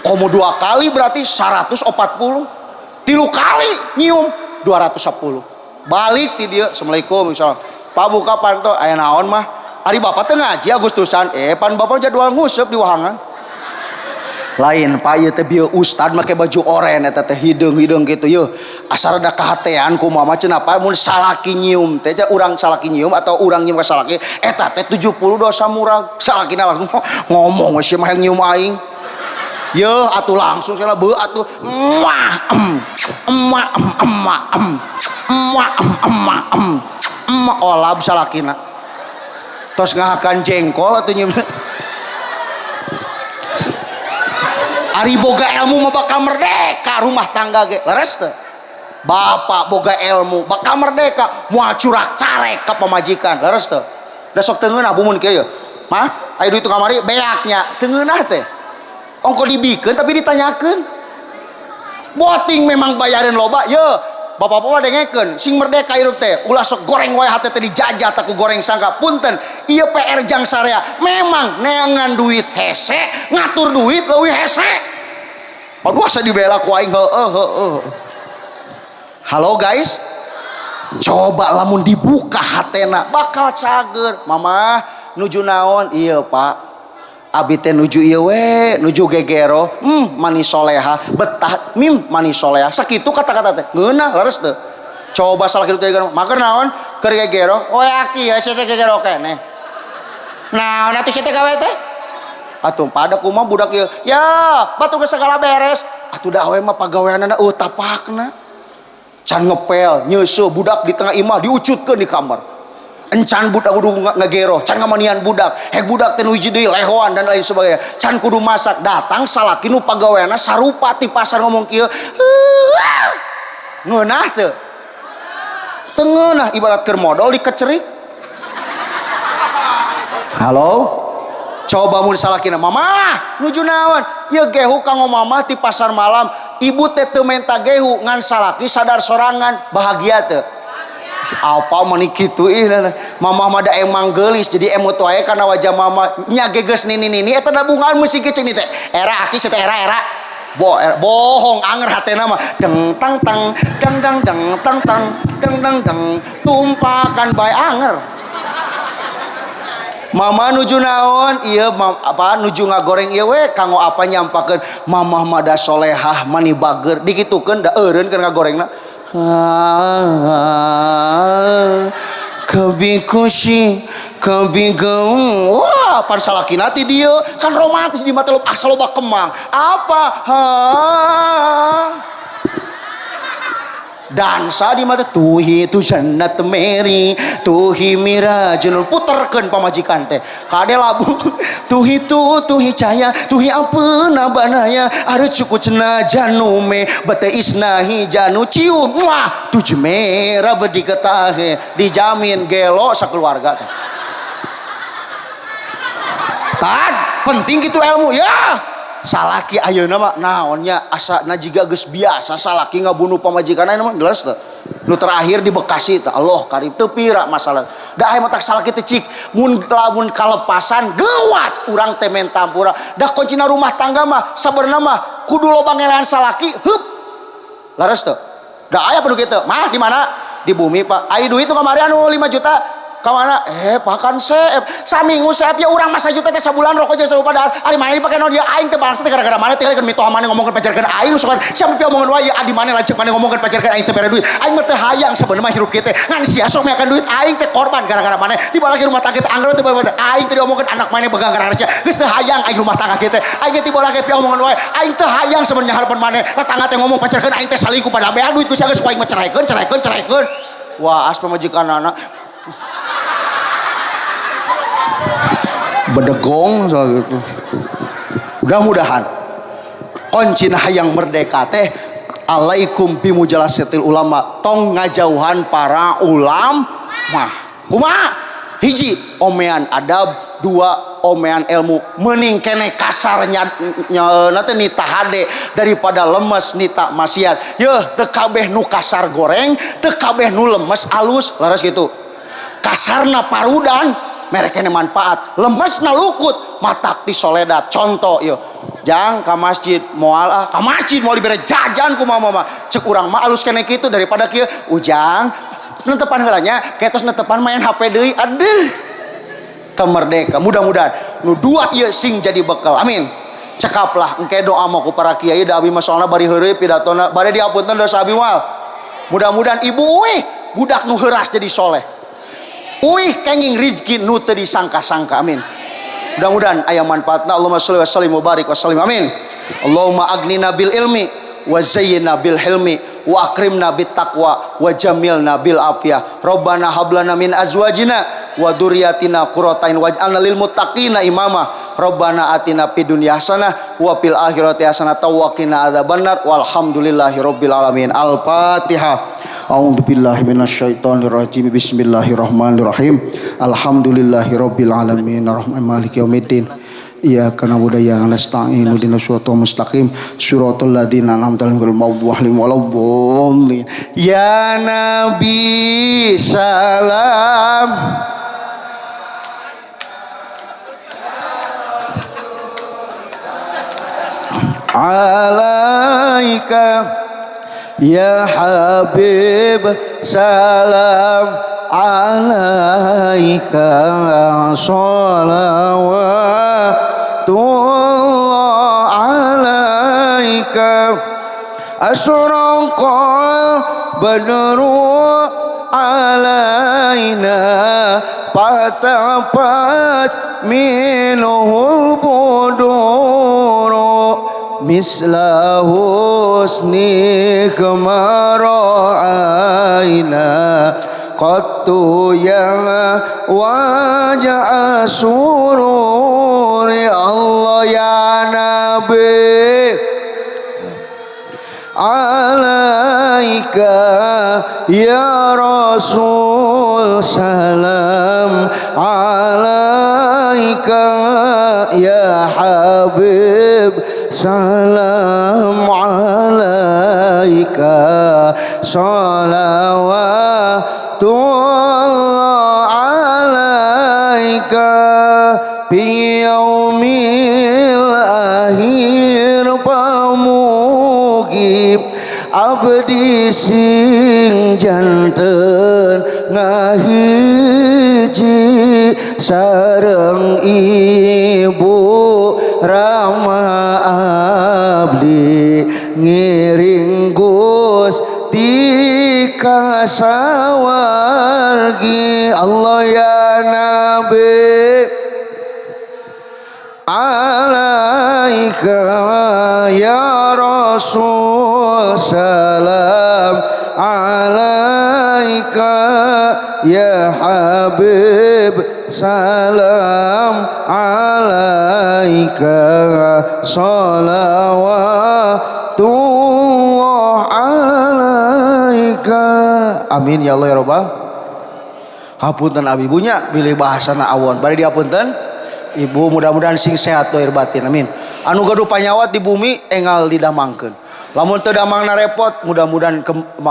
komo 2 kali berarti 140 3 kali nyium 210 balik ti dieu assalamualaikum misalnya pak buka panto aya naon mah ari bapak teh ngaji Agustusan pan bapak jadwal nguseup di wahangan lain pak ieu teh bieu ustad make baju oren eta teh hideung-hideung kitu yeuh asa rada kahatean kumaha mah cenah pak mun salaki nyium teh urang salaki nyium atau urang nyium ka salaki eta teh 70 dosa murag salakina langsung ngomong we sia mah nyium aing yeuh atuh langsung cenah beuh atuh muah em emak em emak em emak em emak em emak olab salakina tos ngahakan jengkol atuh nyium. Ari boga ilmu mah bakal merdeka rumah tangga ge leres teu? Bapak boga ilmu bakal merdeka moal curak carek ka pamajikan leres teu? Da sok teu ngeunah bumun kieu ye mah aya duit kamari beaknya teu ngeunah teh ongko dibikeun tapi ditanyakeun boting memang bayarin loba ye bapak-bapak dengekeun sing merdeka hirup teh ulah sok goreng wae hate teh dijajah tak ku goreng sangka punten ieu PR jang sarea memang neangan duit hese ngatur duit leuwih hese aduh asa dibela ku aing heueuh heueuh. Halo guys, coba lamun dibuka hatena bakal cager mama nuju naon ieu pak abi teh nuju ieu we nuju gegero manis soleha betah mim manis soleha sakitu kata-kata teh ngeunah leres teu coba salah kitu teh maker naon keur gegero we aki ya sia teh gegero keneh naon atuh sia teh gawe teh atuh pada kumaha budak ieu ya batur geus sagala beres Atuh da awewe mah pagaweanana eueuh tapakna. Can ngepel, nyeuseuh budak di tengah imah diucutkeun di kamar. Encan budak kudu ngagero, can ngamanian budak, hek budak teh nu hiji deui lehoan dan lain sebagainya. Can kudu masak, datang salaki nu pagaweanna sarupa ti pasar ngomong kieu. Ngeunah teu? Teu ngeunah ibarat keur modol dikecerik. Halo? Coba mun salakina, "Mamah, nuju naon?" "Ieu gehu kanggo mamah ti pasar malam." Ibu teh teu menta gehu ngan salaki sadar sorangan, bahagia teu? Apa mani kitu ih mamah mah da emang geulis jadi emot wae kana wajah mama nya gegeus nini-nini eta da bungaan musik cing teh era aki teh era era bo era, bohong anger hatena mah deng tang tang dang dang dang tang tang dang dang dang tumpakan bae anger. Mama nuju naon ieu apa nuju ngagoreng ieu we kanggo apa nyampakeun mamah mah da solehah mani bager dikitukeun da eureun keur ngagorengna. Kabi kushi kabi gaung. Wah, pan salakina ti dieu kan romantis di mata lu asa loba kemang. Apa? Ha. Dansa di mata tuhi tu jannat meri tuhi mirajun puterkeun pamajikan teh. Kade labu tuhi tu tuhi cahaya tuhi ampuna banaya are cuku cenah janume bete isnahi janu cium muah tuj merah bedi ketahe dijamin gelo sakeluarga teh. Tad penting gitu ilmu ya. Salaki ayeuna mah naonnya asa na jiga geus biasa salaki ngabunuh pamajikan ayeuna mah jelas teu. Nu terakhir di Bekasi teh Allah karib teu pira masalah. Da aya mah tak salaki teh cik mun lamun kalepasan geuwat urang teh mentampura. Da kuncina rumah tangga mah sabenerna mah kudu loba ngelehan salaki heup. Leres teu? Da aya pedu kitu. Mah di mana? Di bumi Pak. Ai duit nu kamari anu 5 juta. Kamana? Pakan seep. Saminggu seep ya urang masa juta teh sabulan rokok jeung sarupa dahar. Ari maneh dipake naon dia aing teh bangsa teh gara-gara maneh teh keur mitoha maneh ngomongkeun pajarkeun aing nu sok siapa pi omongan wae adi maneh lanceuk maneh ngomongkeun pajarkeun aing teh bere duit. Aing mah teu hayang sabenerna mah hirup kieu teh. Ngan sia sok meakan duit aing teh korban gara-gara maneh. Tiba lagi rumah tangga teh anggar teh aing teh diomongkeun anak maneh begang gara-gara sia. Geus teu hayang aing rumah tangga kieu teh. Aing teh tiba lagi pi omongan wae aing teu hayang sabenerna harapan maneh. Tetangga teh ngomong pajarkeun aing teh salingkuh padahal beak duit ku sia geus ku aing mah ceraikeun ceraikeun ceraikeun. Wah, as pamajikan anak bedegong soal gitu. Mudah-mudahan kuncina hayang merdeka teh alaikum bimujalasatil ulama tong ngajauhan para ulama. Kumaha? Hiji omean adab, dua omean ilmu. Mending kene kasarnya nate nita hade daripada lemes nita maksiat. Yeuh teu kabeh nu kasar goreng, teu kabeh nu lemes alus, leres gitu. Kasarna parudan merekene manfaat, lemesna lukut matak ti soledat. Contoh ieu, jang ka masjid moal ah, ka masjid moal dibere jajan ku mama mah. Cek urang mah alus kene kitu daripada kieu ujang netepan heula nya, ketos netepan main HP deui. Aduh. Teu merdeka. Mudah-mudahan nu dua ieu sing jadi bekal. Amin. Cekaplah engke doa mah ku para kiai da abi mah soalna bari heureuy pidatona, bari diapunten dosa abi moal. Mudah-mudahan ibu uih budak nu heuras jadi soleh. Uih kenging rizki nu teu disangka-sangka. Amin. Mudah-mudahan aya manfaatna. Allahumma sholli wa sallim wa barik wa sallim. Amin. Allahumma agnina bil ilmi wa zayyinna bil hilmi wa akrimna bit taqwa wa jamilna bil afiyah. Rabbana hablana min azwajina wa dzurriyyatina qurrata a'yun waj'alna lil muttaqina imama. Rabbana atina fid dunya hasanah wa fil akhirati hasanah wa qina adzabannar. Walhamdulillahi rabbil alamin. Al-Fatihah. A'udzu billahi minasyaitonir rajim. Bismillahirrahmanirrahim. Alhamdulillahi rabbil alamin. Arrahmanir maliki yaumiddin. Iyyaka na'budu wa iyyaka nasta'in. Ihdinas siratal mustaqim. Siratal ladzina an'amta 'alaihim ghairil maghdubi 'alaihim waladdallin. Ya Nabi salam alaika ya Habib salam alaika shalawatullah alaika asraqal badru alaina patapas minhul buduru misla husnika ma ra'ayna qattu ya wajah sururi. Allah ya Nabi alaika ya Rasul salam alaika ya Habib salam alaika salawatullah alaika fi yaumil akhir pamugi abdi sing janten ngahiji sareng ibu Rama abdi ngiring Gusti ka sawargi. Allah ya Nabi alaika ya Rasul salam alaika ya Habib salam alaika salawatullah alaika. Amin ya Allah ya Rabbal. Hapunten abi ibunya bilih bahasana awon bari dihapunten ibu, mudah-mudahan sing sehat lahir batin, amin. Anu gaduh panyawat di bumi engal didamangkeun, lamun teu damangna repot, mudah-mudahan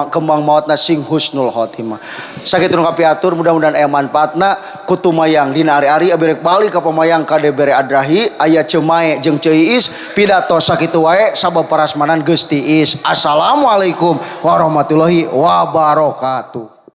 kembang maotna sing husnul khotimah. Sakitu nu kapiatur, mudah-mudahan aya manfaatna kutumayang dina ari-ari. Abi rek balik ka pamayang kade bere adrahi, aya Cemae jeung Ceu Iis pidato. Sakitu wae sabab parasmanan geus tiis. Assalamualaikum warahmatullahi wabarakatuh.